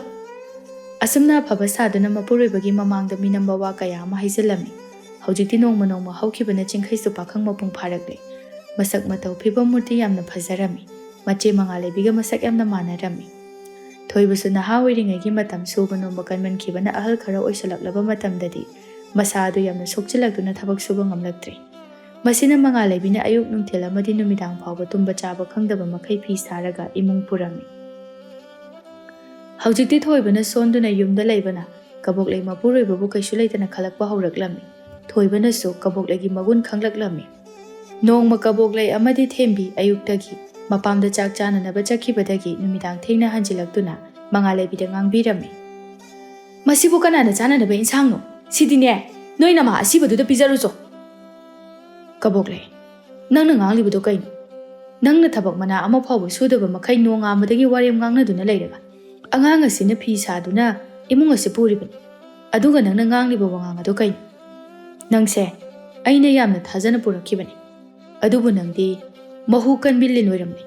ꯑꯁꯨꯝꯅ ꯑꯐꯕ ꯁꯥꯗꯨꯅ ꯃꯄꯨꯔꯣꯏꯕꯒꯤ ꯃꯃꯥꯡꯗ ꯃꯤꯅꯝꯕ ꯋꯥ ꯀꯌꯥ ꯑꯃ ꯍꯥꯏꯖꯤꯜꯂꯝꯃꯤ꯫ ꯍꯧꯖꯤꯛꯇꯤ ꯅꯣꯡꯃ ꯅꯣꯡꯃ ꯍꯧꯈꯤꯕꯅ ꯆꯤꯡꯈꯩꯁꯨ ꯄꯥꯈꯪ ꯃꯄꯨꯡ ꯐꯥꯔꯛꯂꯦ꯫ ꯃꯁꯛ ꯃꯇꯧ ꯐꯤꯕꯝ ꯃꯨꯔꯇꯤ ꯌꯥꯝꯅ ꯐꯖꯔꯝꯃꯤ꯫ ꯃꯆꯦ ꯃꯉꯥꯜꯂꯩꯕꯤꯒ ꯃꯁꯛ ꯌꯥꯝꯅ ꯃꯥꯟꯅꯔꯝꯃꯤ꯫ ꯊꯣꯏꯕꯁꯨ ꯅꯍꯥ ꯑꯣꯏꯔꯤꯉꯩꯒꯤ ꯃꯇꯝ ꯁꯨꯕ ꯅꯣꯝꯕ ꯀꯟꯃꯟꯈꯤꯕꯅ ꯑꯍꯜ ꯈꯔ ꯑꯣꯏꯁꯜꯂꯛꯂꯕ ꯃꯇꯝꯗꯗꯤ ꯃꯁꯥ ꯑꯗꯨ ꯌꯥꯝꯅ ꯁꯣꯛꯆꯤꯜꯂꯛꯇꯨꯅ ꯊꯕꯛ ꯁꯨꯕ ꯉꯝꯂꯛꯇ꯭ꯔꯦ꯫ ꯃꯁꯤꯅ ꯃꯉꯥꯜꯂꯩꯕꯤꯅ ꯑꯌꯨꯛ ꯅꯨꯡꯊꯤꯜ ꯑꯃꯗꯤ ꯅꯨꯃꯤꯗꯥꯡ ꯐꯥꯎꯕ ꯇꯨꯝꯕ ꯆꯥꯕ ꯈꯪꯗꯕ ꯃꯈꯩ ꯐꯤ ꯁꯥꯔꯒ ꯏꯃꯨꯡ ꯄꯨꯔꯝꯃꯤ꯫ ꯍꯧꯖꯤꯛꯇꯤ ꯊꯣꯏꯕꯅ ꯁꯣꯟꯗꯨꯅ ꯌꯨꯝꯗ ꯂꯩꯕꯅ ꯀꯕꯣꯛꯂꯩ ꯃꯄꯨꯔꯣꯏꯕꯕꯨ ꯀꯩꯁꯨ ꯂꯩꯇꯅ ꯈꯜꯂꯛꯄ ꯍꯧꯔꯛꯂꯝꯃꯤ꯫ ꯊꯣꯏꯕꯅꯁꯨ ꯀꯕꯣꯛꯂꯩꯒꯤ ꯃꯒꯨꯟ ꯈꯪꯂꯛꯂꯝꯃꯤ꯫ ꯅꯣꯡꯃ ꯀꯕꯣꯛꯂꯩ ꯑꯃꯗꯤ ꯊꯦꯝꯕꯤ ꯑꯌꯨꯛꯇꯒꯤ ꯃꯄꯥꯝꯗ ꯆꯥꯛ ꯆꯥꯅꯅꯕ ꯆꯠꯈꯤꯕꯗꯒꯤ ꯅꯨꯃꯤꯗꯥꯡ ꯊꯦꯡꯅ ꯍꯟꯖꯤꯜꯂꯛꯇꯨꯅ ꯃꯉꯥꯜꯂꯩꯕꯤꯗ ꯉꯥꯡꯕꯤꯔꯝꯃꯤ꯫ "ꯃꯁꯤꯕꯨ ꯀꯅꯥꯅ ꯆꯥꯅꯅꯕ ꯏꯟꯁꯥꯡꯅꯣ? ꯁꯤꯗꯤꯅꯦ, ꯅꯣꯏ ꯅꯃꯥ ꯑꯁꯤꯕꯗꯨꯗ ꯄꯤꯖꯔꯨꯆꯣ꯫" "ꯀꯕꯣꯛꯂꯩ, ꯅꯪꯅ ꯉꯥꯡꯂꯤꯕꯗꯣ ꯀꯩꯅꯣ? ꯅꯪꯅ ꯊꯕꯛ ꯃꯅꯥ ꯑꯃ ꯐꯥꯎꯕ ꯁꯨꯗꯕ ꯃꯈꯩ ꯅꯣꯡꯉꯥꯟꯕꯗꯒꯤ ꯋꯥꯔꯦꯝ ꯉꯥꯡꯅꯗꯨꯅ ꯂꯩꯔꯒ, ꯑꯉꯥꯡ ꯑꯁꯤꯅ ꯐꯤ ꯁꯥꯗꯨꯅ ꯏꯃꯨꯡ ꯑꯁꯤ ꯄꯨꯔꯤꯕꯅꯤ, ꯑꯗꯨꯒ ꯅꯪꯅ ꯉꯥꯡꯂꯤꯕ ꯋꯥꯉꯥꯡ ꯑꯗꯣ ꯀꯩꯅꯣ? ꯅꯪꯁꯦ ꯑꯩꯅ ꯌꯥꯝꯅ ꯊꯥꯖꯅ ꯄꯨꯔꯛꯈꯤꯕꯅꯤ, ꯑꯗꯨꯕꯨ ꯅꯪꯗꯤ ꯃꯍꯨ ꯀꯟꯕꯤ ꯂꯤꯟ ꯑꯣꯏꯔꯝꯂꯦ꯫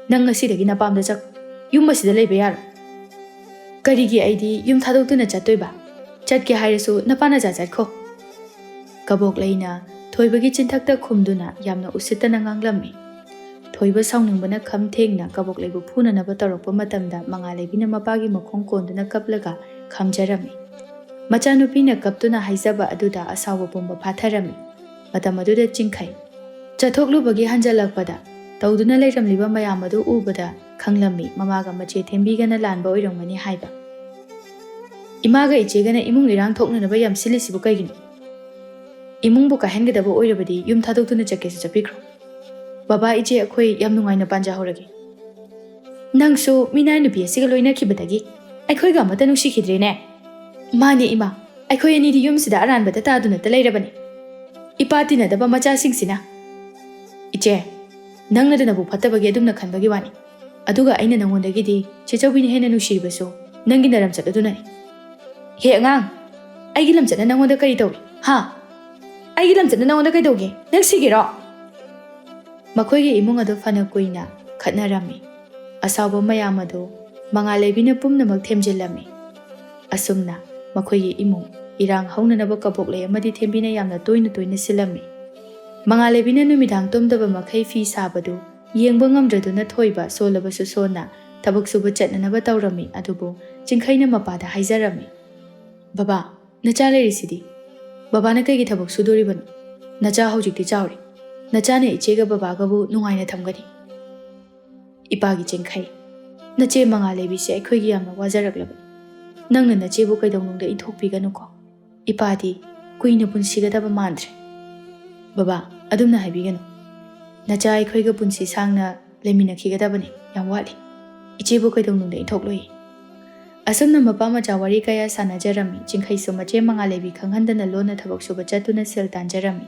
ꯅꯪ ꯉꯁꯤꯗꯒꯤ ꯅꯄꯥꯝꯗ ꯆꯠꯈ꯭ꯔꯣ, ꯌꯨꯝ ꯑꯁꯤꯗ ꯂꯩꯕ ꯌꯥꯔꯣꯏ꯫" "ꯀꯔꯤꯒꯤ ꯑꯩꯗꯤ ꯌꯨꯝ ꯊꯥꯗꯣꯛꯇꯨꯅ ꯆꯠꯇꯣꯏꯕ? ꯆꯠꯀꯦ ꯍꯥꯏꯔꯁꯨ ꯅꯄꯥ ꯅꯆꯥ ꯆꯠꯈꯣ꯫" ꯀꯕꯣꯛꯂꯩꯅ ꯊꯣꯏꯕꯒꯤ ꯆꯤꯟꯊꯛꯇ ꯈꯨꯝꯗꯨꯅ ꯌꯥꯝꯅ ꯎꯁꯤꯠꯇꯅ ꯉꯥꯡꯂꯝꯃꯤ꯫ ꯊꯣꯏꯕ ꯁꯥꯎꯅꯤꯡꯕꯅ ꯈꯝ ꯊꯦꯡꯅ ꯀꯕꯣꯛꯂꯩꯕꯨ ꯐꯨꯅꯅꯕ ꯇꯧꯔꯛꯄ ꯃꯇꯝꯗ ꯃꯉꯥꯜꯂꯩꯕꯤꯅ ꯃꯄꯥꯒꯤ ꯃꯈꯣꯡ ꯀꯣꯟꯗꯨꯅ ꯀꯞꯂꯒ ꯈꯥꯝꯖꯔꯝꯃꯤ꯫ ꯃꯆꯥꯅꯨꯄꯤꯅ ꯀꯞꯇꯨꯅ ꯍꯥꯏꯖꯕ ꯑꯗꯨꯗ ꯑꯁꯥꯎꯕ ꯄꯨꯝꯕ ꯐꯥꯊꯔꯝꯃꯤ꯫ ꯃꯇꯝ ꯑꯗꯨꯗ ꯆꯤꯡꯈꯩ ꯆꯠꯊꯣꯛꯂꯨꯕꯒꯤ ꯍꯟꯖꯜꯂꯛꯄꯗ ꯇꯧꯗꯨꯅ ꯂꯩꯔꯝꯂꯤꯕ ꯃꯌꯥꯝ ꯑꯗꯨ ꯎꯕꯗ ꯈꯪꯂꯝꯃꯤ ꯃꯃꯥꯒ ꯃꯆꯦ ꯊꯦꯝꯕꯤꯒꯅ ꯂꯥꯟꯕ ꯑꯣꯏꯔꯝꯒꯅꯤ ꯍꯥꯏꯕ꯫ "ꯏꯃꯥꯒ ꯏꯆꯦꯒꯅ ꯏꯃꯨꯡ ꯏꯔꯥꯡ ꯊꯣꯛꯅꯅꯕ ꯌꯥꯝ ꯁꯤꯜꯂꯤꯁꯤꯕꯨ ꯀꯩꯒꯤꯅꯣ? ꯏꯃꯨꯡꯕꯨ ꯀꯥꯏꯍꯟꯒꯗꯕ ꯑꯣꯏꯔꯕꯗꯤ ꯌꯨꯝ ꯊꯥꯗꯣꯛꯇꯨꯅ ꯆꯠꯀꯦꯁꯨ ꯆꯠꯄꯤꯈ꯭ꯔꯣ꯫ ꯕꯕꯥ, ꯏꯆꯦ, ꯑꯩꯈꯣꯏ ꯌꯥꯝ ꯅꯨꯡꯉꯥꯏꯅ ꯄꯥꯟꯖꯍꯧꯔꯒꯦ꯫" "ꯅꯪꯁꯨ ꯃꯤꯅꯥꯏ ꯅꯨꯄꯤ ꯑꯁꯤꯒ ꯂꯣꯏꯅꯈꯤꯕꯗꯒꯤ ꯑꯩꯈꯣꯏꯒ ꯑꯃꯠꯇ ꯅꯨꯡꯁꯤꯈꯤꯗ꯭ꯔꯦꯅꯦ꯫" "ꯃꯥꯅꯦ ꯏꯃꯥ, ꯑꯩꯈꯣꯏ ꯑꯅꯤꯗꯤ ꯌꯨꯝꯁꯤꯗ ꯑꯔꯥꯟꯕꯗ ꯇꯥꯗꯨꯅꯇ ꯂꯩꯔꯕꯅꯤ꯫ ꯏꯄꯥ ꯇꯤꯟꯅꯗꯕ ꯃꯆꯥꯁꯤꯡꯁꯤꯅ꯫" "ꯏꯆꯦ, ꯅꯪꯅꯗ ꯅꯕꯨ ꯐꯠꯇꯕꯒꯤ ꯑꯗꯨꯝꯅ ꯈꯟꯕꯒꯤ ꯋꯥꯅꯤ꯫ ꯑꯗꯨꯒ ꯑꯩꯅ ꯅꯉꯣꯟꯗꯒꯤꯗꯤ ꯆꯦꯆꯧꯕꯤꯅ ꯍꯦꯟꯅ ꯅꯨꯡꯁꯤꯔꯤꯕꯁꯨ ꯅꯪꯒꯤ ꯅꯔꯝꯆꯠ ꯑꯗꯨꯅꯅꯤ꯫" "ꯍꯦ ꯑꯉꯥꯡ, ꯑꯩꯒꯤ ꯂꯝꯆꯠꯅ ꯅꯪꯉꯣꯟꯗ ꯀꯔꯤ ꯇꯧꯏ? ꯍꯥ? ꯑꯩꯒꯤ ꯂꯝꯆꯠꯅ ꯅꯪꯉꯣꯟꯗ ꯀꯩꯗꯧꯒꯦ? ꯅꯪ ꯁꯤꯒꯦꯔꯣ?" ꯃꯈꯣꯏꯒꯤ ꯏꯃꯨꯡ ꯑꯗꯨ ꯐꯅ ꯀꯨꯏꯅ ꯈꯠꯅꯔꯝꯃꯤ꯫ ꯑꯁꯥꯎꯕ ꯃꯌꯥꯝ ꯑꯗꯨ ꯃꯉꯥꯜ ꯂꯩꯕꯤꯅ ꯄꯨꯝꯅꯃꯛ ꯊꯦꯝꯖꯤꯜꯂꯝꯃꯤ꯫ ꯑꯁꯨꯝꯅ ꯃꯈꯣꯏꯒꯤ ꯏꯃꯨꯡ ꯏꯔꯥꯡ ꯍꯧꯅꯅꯕ ꯀꯕꯣꯛꯂꯩ ꯑꯃꯗꯤ ꯊꯦꯝꯕꯤꯅ ꯌꯥꯝꯅ ꯇꯣꯏꯅ ꯇꯣꯏꯅ ꯁꯤꯜꯂꯝꯃꯤ꯫ ꯃꯉꯥꯜ ꯂꯩꯕꯤꯅ ꯅꯨꯃꯤꯗꯥꯡ ꯇꯨꯝꯗꯕ ꯃꯈꯩ ꯐꯤ ꯁꯥꯕꯗꯨ ꯌꯦꯡꯕ ꯉꯝꯗ꯭ꯔꯗꯨꯅ ꯊꯣꯏꯕ ꯁꯣꯜꯂꯕꯁꯨ ꯁꯣꯟꯅ ꯊꯕꯛ ꯁꯨꯕ ꯆꯠꯅꯅꯕ ꯇꯧꯔꯝꯃꯤ꯫ ꯑꯗꯨꯕꯨ ꯆꯤꯡꯈꯩꯅ ꯃꯄꯥꯗ ꯍꯥꯏꯖꯔꯝꯃꯤ, "ꯕꯕꯥ, ꯅꯆꯥ ꯂꯩꯔꯤꯁꯤꯗꯤ꯫ ꯕꯕꯥꯅ ꯀꯩꯒꯤ ꯊꯕꯛ ꯁꯨꯗꯣꯔꯤꯕꯅꯣ? ꯅꯆꯥ ꯍꯧꯖꯤꯛꯇꯤ ꯆꯥꯎꯔꯦ꯫ ꯅꯆꯥꯅ ꯏꯆꯦꯒ ꯕꯕꯥꯒꯕꯨ ꯅꯨꯡꯉꯥꯏꯅ ꯊꯝꯒꯅꯤ꯫" "ꯏꯄꯥꯒꯤ ꯆꯤꯡꯈꯩ, ꯅꯆꯦ ꯃꯉꯥꯜ ꯂꯩꯕꯤꯁꯦ ꯑꯩꯈꯣꯏꯒꯤ ꯌꯥꯝꯅ ꯋꯥꯖꯔꯛꯂꯕꯅꯤ꯫ ꯅꯪꯅ ꯅꯆꯦꯕꯨ ꯀꯩꯗꯧꯅꯨꯡꯗ ꯏꯟꯊꯣꯛꯄꯤꯒꯅꯨꯀꯣ꯫ ꯏꯄꯥꯗꯤ ꯀꯨꯏꯅ ꯄꯨꯟꯁꯤꯒꯗꯕ ꯃꯥꯟꯗ꯭ꯔꯦ꯫" "ꯕꯕꯥ, ꯑꯗꯨꯝꯅ ꯍꯥꯏꯕꯤꯒꯅꯨ꯫ ꯅꯆꯥ ꯑꯩꯈꯣꯏꯒ ꯄꯨꯟꯁꯤ ꯁꯥꯡꯅ ꯂꯩꯃꯤꯟꯅꯈꯤꯒꯗꯕꯅꯤ꯫ ꯌꯥꯝ ꯋꯥꯠꯂꯤ꯫ ꯏꯆꯦꯕꯨ ꯀꯩꯗꯧꯅꯨꯡꯗ ꯏꯟꯊꯣꯛꯂꯣꯏꯌꯦ꯫" ꯑꯁꯨꯝꯅ ꯃꯄꯥ ꯃꯆꯥ ꯋꯥꯔꯤ ꯀꯌꯥ ꯁꯥꯟꯅꯖꯔꯝꯃꯤ꯫ ꯆꯤꯡꯈꯩꯁꯨ ꯃꯆꯦ ꯃꯉꯥꯜ ꯂꯩꯕꯤ ꯈꯪꯍꯟꯗꯅ ꯂꯣꯟꯅ ꯊꯕꯛ ꯁꯨꯕ ꯆꯠꯇꯨꯅ ꯁꯦꯜ ꯇꯥꯟꯖꯔꯝꯃꯤ꯫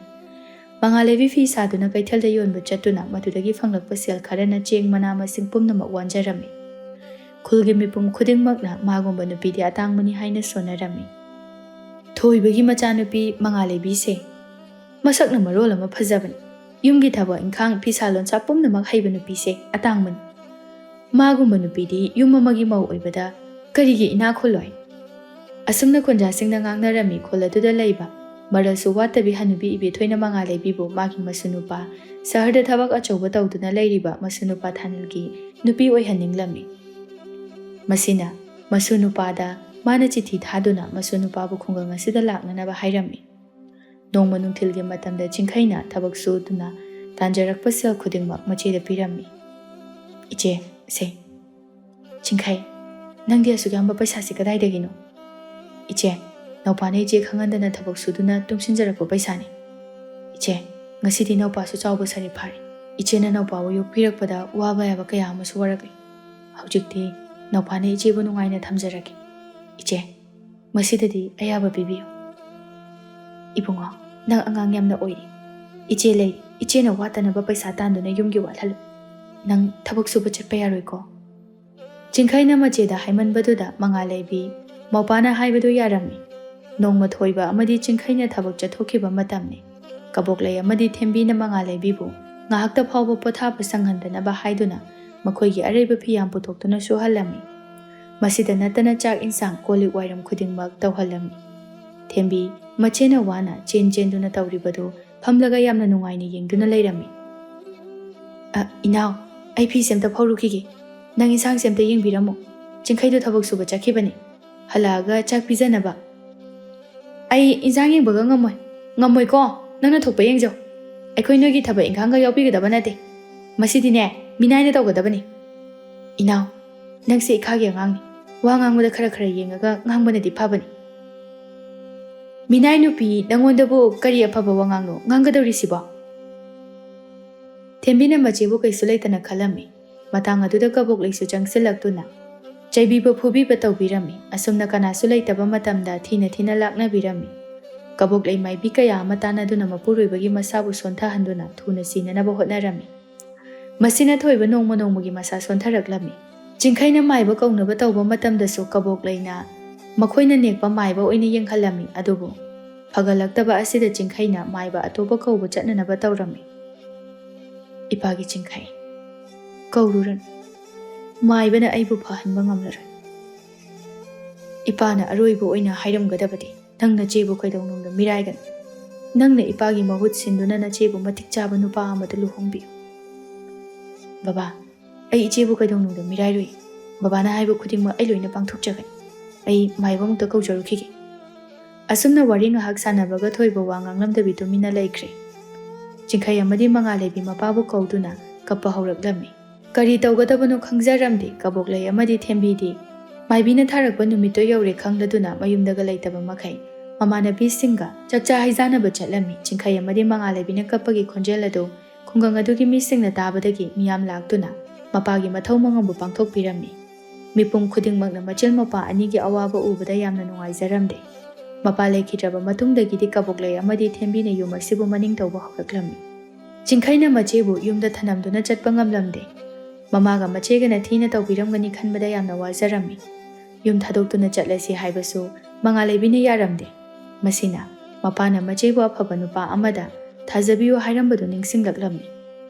ꯃꯉꯥꯜ ꯂꯩꯕꯤ ꯐꯤ ꯁꯥꯗꯨꯅ ꯀꯩꯊꯦꯜꯗ ꯌꯣꯟꯕ ꯆꯠꯇꯨꯅ ꯃꯗꯨꯗꯒꯤ ꯐꯪꯂꯛꯄ ꯁꯦꯜ ꯈꯔꯅ ꯆꯦꯡ ꯃꯅꯥ ꯃꯁꯤꯡ ꯄꯨꯝꯅꯃꯛ ꯋꯥꯟꯖꯔꯝꯃꯤ꯫ ꯈꯨꯜꯒꯤ ꯃꯤꯄꯨꯝ ꯈꯨꯗꯤꯡꯃꯛꯅ ꯃꯥꯒꯨꯝꯕ ꯅꯨꯄꯤꯗꯤ ꯑꯇꯥꯡꯕꯅꯤ ꯍꯥꯏꯅ ꯁꯣꯟꯅꯔꯝꯃꯤ꯫ ꯊꯣꯏꯕꯒꯤ ꯃꯆꯥꯅꯨꯄꯤ ꯃꯉꯥꯜ ꯂꯩꯕꯤꯁꯦ ꯃꯁꯛꯅ ꯃꯔꯣꯜ ꯑꯃ ꯐꯖꯕꯅꯤ꯫ ꯌꯨꯝꯒꯤ ꯊꯕꯛ ꯏꯪꯈꯥꯡ, ꯐꯤꯁꯥ ꯂꯣꯟꯁꯥ ꯄꯨꯝꯅꯃꯛ ꯍꯩꯕ ꯅꯨꯄꯤꯁꯦ ꯑꯇꯥꯡꯕꯅꯤ꯫ ꯃꯥꯒꯨꯝꯕ ꯅꯨꯄꯤꯗꯤ ꯌꯨꯝ ꯑꯃꯒꯤ ꯃꯧ ꯑꯣꯏꯕꯗ ꯀꯔꯤꯒꯤ ꯏꯅꯥꯛ ꯈꯨꯜꯂꯣꯏ? ꯑꯁꯨꯝꯅ ꯈꯨꯟꯖꯥꯁꯤꯡꯅ ꯉꯥꯡꯅꯔꯝꯃꯤ꯫ ꯈꯨꯜ ꯑꯗꯨꯗ ꯂꯩꯕ ꯃꯔꯜꯁꯨ ꯋꯥꯠꯇꯕꯤ ꯍꯅꯨꯕꯤ ꯏꯕꯦꯊꯣꯏꯅ ꯃꯉꯥꯜ ꯂꯩꯕꯤꯕꯨ ꯃꯥꯒꯤ ꯃꯁꯨ ꯅꯨꯄꯥ, ꯁꯍꯔꯗ ꯊꯕꯛ ꯑꯆꯧꯕ ꯇꯧꯗꯨꯅ ꯂꯩꯔꯤꯕ ꯃꯁꯨ ꯅꯨꯄꯥ ꯊꯥꯅꯤꯜꯒꯤ ꯅꯨꯄꯤ ꯑꯣꯏꯍꯟꯅꯤꯡꯂꯝꯃꯤ꯫ ꯃꯁꯤꯅ ꯃꯁꯨ ꯅꯨꯄꯥꯗ ꯃꯥꯅ ꯆꯤꯊꯤ ꯊꯥꯗꯨꯅ ꯃꯁꯨ ꯅꯨꯄꯥꯕꯨ ꯈꯨꯡꯒꯪ ꯑꯁꯤꯗ ꯂꯥꯛꯅꯅꯕ ꯍꯥꯏꯔꯝꯃꯤ꯫ ꯅꯣꯡꯃ ꯅꯨꯡꯊꯤꯜꯒꯤ ꯃꯇꯝꯗ ꯆꯤꯡꯈꯩꯅ ꯊꯕꯛ ꯁꯨꯗꯨꯅ ꯇꯥꯟꯖꯔꯛꯄ ꯁꯦꯜ ꯈꯨꯗꯤꯡꯃꯛ ꯃꯆꯦꯗ ꯄꯤꯔꯝꯃꯤ꯫ "ꯏꯆꯦ, ꯁꯦ, ꯆꯤꯡꯈꯩ, ꯅꯪꯗꯤ ꯑꯁꯨꯛ ꯌꯥꯝꯕ ꯄꯩꯁꯥꯁꯤ ꯀꯗꯥꯏꯗꯒꯤꯅꯣ?" "ꯏꯆꯦ, ꯅꯧꯄꯥꯅ ꯏꯆꯦ ꯈꯪꯍꯟꯗꯅ ꯊꯕꯛ ꯁꯨꯗꯨꯅ ꯇꯨꯡꯁꯤꯟꯖꯔꯛꯄ ꯄꯩꯁꯥꯅꯤ꯫ ꯏꯆꯦ, ꯉꯁꯤꯗꯤ ꯅꯧꯄꯥꯁꯨ ꯆꯥꯎꯕ ꯁꯥꯔꯤ ꯐꯥꯔꯦ꯫ ꯏꯆꯦꯅ ꯅꯧꯄꯥꯕꯨ ꯌꯣꯛꯄꯤꯔꯛꯄꯗ ꯋꯥꯕ ꯌꯥꯕ ꯀꯌꯥ ꯑꯃꯁꯨ ꯋꯥꯔꯛꯂꯤ꯫ ꯍꯧꯖꯤꯛꯇꯤ ꯅꯧꯄꯥꯅ ꯏꯆꯦꯕꯨ ꯅꯨꯡꯉꯥꯏꯅ ꯊꯝꯖꯔꯒꯦ꯫ ꯏꯆꯦ, ꯃꯁꯤꯗꯗꯤ ꯑꯌꯥꯕ ꯄꯤꯕꯤꯌꯨ꯫" "ꯏꯕꯨꯡꯉꯣ, ꯅꯪ ꯑꯉꯥꯡ ꯌꯥꯝꯅ ꯑꯣꯏꯔꯤ꯫ ꯏꯆꯦ ꯂꯩ, ꯏꯆꯦꯅ ꯋꯥꯠꯇꯅꯕ ꯄꯩꯁꯥ ꯇꯥꯟꯗꯨꯅ ꯌꯨꯝꯒꯤ ꯋꯥꯠꯍꯜꯂꯨ꯫ ꯅꯪ ꯊꯕꯛ ꯁꯨꯕ ꯆꯠꯄ ꯌꯥꯔꯣꯏꯀꯣ?" ꯆꯤꯡꯈꯩꯅ ꯃꯆꯦꯗ ꯍꯥꯏꯃꯟꯕꯗꯨꯗ ꯃꯉꯥꯜ ꯂꯩꯕꯤ ꯃꯧꯄꯥꯅ ꯍꯥꯏꯕꯗꯨ ꯌꯥꯔꯝꯃꯤ꯫ ꯅꯣꯡꯃ ꯊꯣꯏꯕ ꯑꯃꯗꯤ ꯆꯤꯡꯈꯩꯅ ꯊꯕꯛ ꯆꯠꯊꯣꯛꯈꯤꯕ ꯃꯇꯝꯅꯤ꯫ ꯀꯕꯣꯛꯂꯩ ꯑꯃꯗꯤ ꯊꯦꯝꯕꯤꯅ ꯃꯉꯥꯜꯂꯩꯕꯤꯕꯨ ꯉꯥꯏꯍꯥꯛꯇ ꯐꯥꯎꯕ ꯄꯣꯊꯥꯕ ꯁꯪꯍꯟꯗꯅꯕ ꯍꯥꯏꯗꯨꯅ ꯃꯈꯣꯏꯒꯤ ꯑꯔꯩꯕ ꯐꯤꯌꯥꯝ ꯄꯨꯊꯣꯛꯇꯨꯅ ꯁꯨꯍꯜꯂꯝꯃꯤ꯫ ꯃꯁꯤꯗ ꯅꯠꯇꯅ ꯆꯥꯛ ꯏꯟꯁꯥꯡ, ꯀꯣꯜ ꯂꯤꯛ ꯋꯥꯏꯔꯝ ꯈꯨꯗꯤꯡꯃꯛ ꯇꯧꯍꯜꯂꯝꯃꯤ꯫ ꯊꯦꯝꯕꯤ ꯃꯆꯦꯅ ꯋꯥꯅ ꯆꯦꯟ ꯆꯦꯟꯗꯨꯅ ꯇꯧꯔꯤꯕꯗꯨ ꯐꯝꯂꯒ ꯌꯥꯝꯅ ꯅꯨꯡꯉꯥꯏꯅ ꯌꯦꯡꯗꯨꯅ ꯂꯩꯔꯝꯃꯤ꯫ "ꯑ, ꯏꯅꯥꯎ, ꯑꯩ ꯐꯤꯁꯦ ꯑꯝꯇ ꯐꯧꯔꯨꯈꯤꯒꯦ꯫ ꯅꯪ ꯏꯟꯁꯥꯡꯁꯦ ꯑꯝꯇ ꯌꯦꯡꯕꯤꯔꯝꯃꯨ꯫ ꯆꯤꯡꯈꯩꯗꯨ ꯊꯕꯛ ꯁꯨꯕ ꯆꯠꯈꯤꯕꯅꯤ꯫ ꯍꯜꯂꯛꯑꯒ ꯆꯥꯛ ꯄꯤꯖꯅꯕ꯫" "ꯑꯩ ꯏꯟꯁꯥꯡ ꯌꯦꯡꯕꯒ ꯉꯝꯃꯣꯏ꯫" "ꯉꯝꯃꯣꯏꯀꯣ? ꯅꯪꯅ ꯊꯣꯛꯄ ꯌꯦꯡꯖꯧ꯫ ꯑꯩꯈꯣꯏ ꯅꯣꯏꯒꯤ ꯊꯕꯛ ꯏꯟꯈꯥꯡꯒ ꯌꯥꯎꯕꯤꯒꯗꯕ ꯅꯠꯇꯦ꯫ ꯃꯁꯤꯗꯤꯅꯦ, ꯃꯤꯅꯥꯏꯅ ꯇꯧꯒꯗꯕꯅꯤ꯫" "ꯏꯅꯥꯎ, ꯅꯪꯁꯦ ꯏꯈꯥꯒꯤ ꯑꯉꯥꯡꯅꯤ꯫ ꯋꯥ ꯉꯥꯡꯕꯗ ꯈꯔ ꯈꯔ ꯌꯦꯡꯉꯒ ꯉꯥꯡꯕꯅꯗꯤ ꯐꯕꯅꯤ꯫" "ꯃꯤꯅꯥꯏ ꯅꯨꯄꯤ, ꯅꯪꯉꯣꯟꯗꯕꯨ ꯀꯔꯤ ꯑꯐꯕ ꯋꯥꯉꯥꯡꯅꯣ ꯉꯥꯡꯒꯗꯧꯔꯤꯁꯤꯕꯣ?" ꯊꯦꯝꯕꯤꯅ ꯃꯆꯦꯕꯨ ꯀꯩꯁꯨ ꯂꯩꯇꯅ ꯈꯜꯂꯝꯃꯤ꯫ ꯃꯇꯥꯡ ꯑꯗꯨꯗ ꯀꯕꯣꯛꯂꯩꯁꯨ ꯆꯪꯁꯤꯜꯂꯛꯇꯨꯅ ꯆꯩꯕꯤꯕ ꯐꯨꯕꯤꯕ ꯇꯧꯕꯤꯔꯝꯃꯤ꯫ ꯑꯁꯨꯝꯅ ꯀꯅꯥꯁꯨ ꯂꯩꯇꯕ ꯃꯇꯝꯗ ꯊꯤꯅ ꯊꯤꯅ ꯂꯥꯛꯅꯕꯤꯔꯝꯃꯤ꯫ ꯀꯕꯣꯛꯂꯩ ꯃꯥꯏꯕꯤ ꯀꯌꯥ ꯑꯃ ꯇꯥꯟꯅꯗꯨꯅ ꯃꯄꯨꯔꯣꯏꯕꯒꯤ ꯃꯁꯥꯕꯨ ꯁꯣꯟꯊꯍꯟꯗꯨꯅ ꯊꯨꯅ ꯁꯤꯅꯅꯕ ꯍꯣꯠꯅꯔꯝꯃꯤ꯫ ꯃꯁꯤꯅ ꯊꯣꯏꯕ ꯅꯣꯡꯃ ꯅꯣꯡꯃꯒꯤ ꯃꯁꯥ ꯁꯣꯟꯊꯔꯛꯂꯝꯃꯤ꯫ ꯆꯤꯡꯈꯩꯅ ꯃꯥꯏꯕ ꯀꯧꯅꯕ ꯇꯧꯕ ꯃꯇꯝꯗꯁꯨ ꯀꯕꯣꯛꯂꯩꯅ ꯃꯈꯣꯏꯅ ꯅꯦꯛꯄ ꯃꯥꯏꯕ ꯑꯣꯏꯅ ꯌꯦꯡꯍꯜꯂꯝꯃꯤ꯫ ꯑꯗꯨꯕꯨ ꯐꯒꯠꯂꯛꯇꯕ ꯑꯁꯤꯗ ꯆꯤꯡꯈꯩꯅ ꯃꯥꯏꯕ ꯑꯇꯣꯞꯄ ꯀꯧꯕ ꯆꯠꯅꯅꯕ ꯇꯧꯔꯝꯃꯤ꯫ "ꯏꯄꯥꯒꯤ ꯆꯤꯡꯈꯩ ꯀꯧꯔꯨꯔꯅꯨ꯫ ꯃꯥꯏꯕꯅ ꯑꯩꯕꯨ ꯐꯍꯟꯕ ꯉꯝꯂꯔꯣꯏ꯫ ꯏꯄꯥꯅ ꯑꯔꯣꯏꯕ ꯑꯣꯏꯅ ꯍꯥꯏꯔꯝꯒꯗꯕꯗꯤ, ꯅꯪ ꯅꯆꯦꯕꯨ ꯀꯩꯗꯧꯅꯨꯡꯗ ꯃꯤꯔꯥꯏꯒꯅꯨ꯫ ꯅꯪꯅ ꯏꯄꯥꯒꯤ ꯃꯍꯨꯠ ꯁꯤꯟꯗꯨꯅ ꯅꯆꯦꯕꯨ ꯃꯇꯤꯛ ꯆꯥꯕ ꯅꯨꯄꯥ ꯑꯃꯗ ꯂꯨꯍꯣꯡꯕꯤꯌꯨ꯫" "ꯕꯕꯥ, ꯑꯩ ꯏꯆꯦꯕꯨ ꯀꯩꯗꯧꯅꯨꯡꯗ ꯃꯤꯔꯥꯏꯔꯨꯏ꯫ ꯕꯕꯥꯅ ꯍꯥꯏꯕ ꯈꯨꯗꯤꯡꯃꯛ ꯑꯩ ꯂꯣꯏꯅ ꯄꯥꯡꯊꯣꯛꯆꯒꯅꯤ꯫ ꯑꯩ ꯃꯥꯏꯕ ꯑꯃꯨꯛꯇ ꯀꯧꯖꯔꯨꯈꯤꯒꯦ꯫" ꯑꯁꯨꯝꯅ ꯋꯥꯔꯤ ꯉꯥꯏꯍꯥꯛ ꯁꯥꯟꯅꯕꯒ ꯊꯣꯏꯕ ꯋꯥ ꯉꯥꯡꯂꯝꯗꯕꯤ ꯇꯨꯃꯤꯟꯅ ꯂꯩꯈ꯭ꯔꯦ꯫ ꯆꯤꯡꯈꯩ ꯑꯃꯗꯤ ꯃꯉꯥꯜꯂꯩꯕꯤ ꯃꯄꯥꯕꯨ ꯀꯧꯗꯨꯅ ꯀꯞꯄ ꯍꯧꯔꯛꯂꯝꯃꯤ꯫ ꯀꯔꯤ ꯇꯧꯒꯗꯕꯅꯣ ꯈꯪꯖꯔꯝꯗꯦ ꯀꯕꯣꯛꯂꯩ ꯑꯃꯗꯤ ꯊꯦꯝꯕꯤꯗꯤ꯫ ꯃꯥꯏꯕꯤꯅ ꯊꯥꯔꯛꯄ ꯅꯨꯃꯤꯠꯇꯣ ꯌꯧꯔꯦ ꯈꯪꯂꯗꯨꯅ ꯃꯌꯨꯝꯗꯒ ꯂꯩꯇꯕ ꯃꯈꯩ ꯃꯃꯥꯟꯅꯕꯤꯁꯤꯡꯒ ꯆꯥꯛꯆꯥ ꯍꯩꯖꯥꯅꯕ ꯆꯠꯂꯝꯃꯤ꯫ ꯆꯤꯡꯈꯩ ꯑꯃꯗꯤ ꯃꯉꯥꯜꯂꯩꯕꯤꯅ ꯀꯞꯄꯒꯤ ꯈꯣꯟꯖꯦꯜ ꯑꯗꯨ ꯈꯨꯡꯒꯪ ꯑꯗꯨꯒꯤ ꯃꯤꯁꯤꯡꯅ ꯇꯥꯕꯗꯒꯤ ꯃꯤꯌꯥꯝ ꯂꯥꯛꯇꯨꯅ ꯃꯄꯥꯒꯤ ꯃꯊꯧ ꯃꯉꯝꯕꯨ ꯄꯥꯡꯊꯣꯛꯄꯤꯔꯝꯃꯤ꯫ ꯃꯤꯄꯨꯝ ꯈꯨꯗꯤꯡꯃꯛꯅ ꯃꯆꯤꯜ ꯃꯧꯄꯥ ꯑꯅꯤꯒꯤ ꯑꯋꯥꯕ ꯎꯕꯗ ꯌꯥꯝꯅ ꯅꯨꯡꯉꯥꯏꯖꯔꯝꯗꯦ꯫ ꯃꯄꯥ ꯂꯩꯈꯤꯗ꯭ꯔꯕ ꯃꯇꯨꯡꯗꯒꯤꯗꯤ ꯀꯕꯣꯛꯂꯩ ꯑꯃꯗꯤ ꯊꯦꯝꯕꯤꯅ ꯌꯨꯝ ꯑꯁꯤꯕꯨ ꯃꯅꯤꯡ ꯇꯧꯕ ꯍꯧꯔꯛꯂꯝꯃꯤ꯫ ꯆꯤꯡꯈꯩꯅ ꯃꯆꯦꯕꯨ ꯌꯨꯝꯗ ꯊꯅꯝꯗꯨꯅ ꯆꯠꯄ ꯉꯝꯂꯝꯗꯦ꯫ ꯃꯃꯥꯒ ꯃꯆꯦꯒꯅ ꯊꯤꯅ ꯇꯧꯕꯤꯔꯝꯒꯅꯤ ꯈꯟꯕꯗ ꯌꯥꯝꯅ ꯋꯥꯖꯔꯝꯃꯤ꯫ ꯌꯨꯝ ꯊꯥꯗꯣꯛꯇꯨꯅ ꯆꯠꯂꯁꯤ ꯍꯥꯏꯕꯁꯨ ꯃꯉꯥꯜꯂꯩꯕꯤꯅ ꯌꯥꯔꯝꯗꯦ꯫ ꯃꯁꯤꯅ ꯃꯄꯥꯅ ꯃꯆꯦꯕꯨ ꯑꯐꯕ ꯅꯨꯄꯥ ꯑꯃꯗ ꯊꯥꯖꯕꯤꯌꯨ ꯍꯥꯏꯔꯝꯕꯗꯨ ꯅꯤꯡꯁꯤꯡꯂꯛꯂꯝꯃꯤ꯫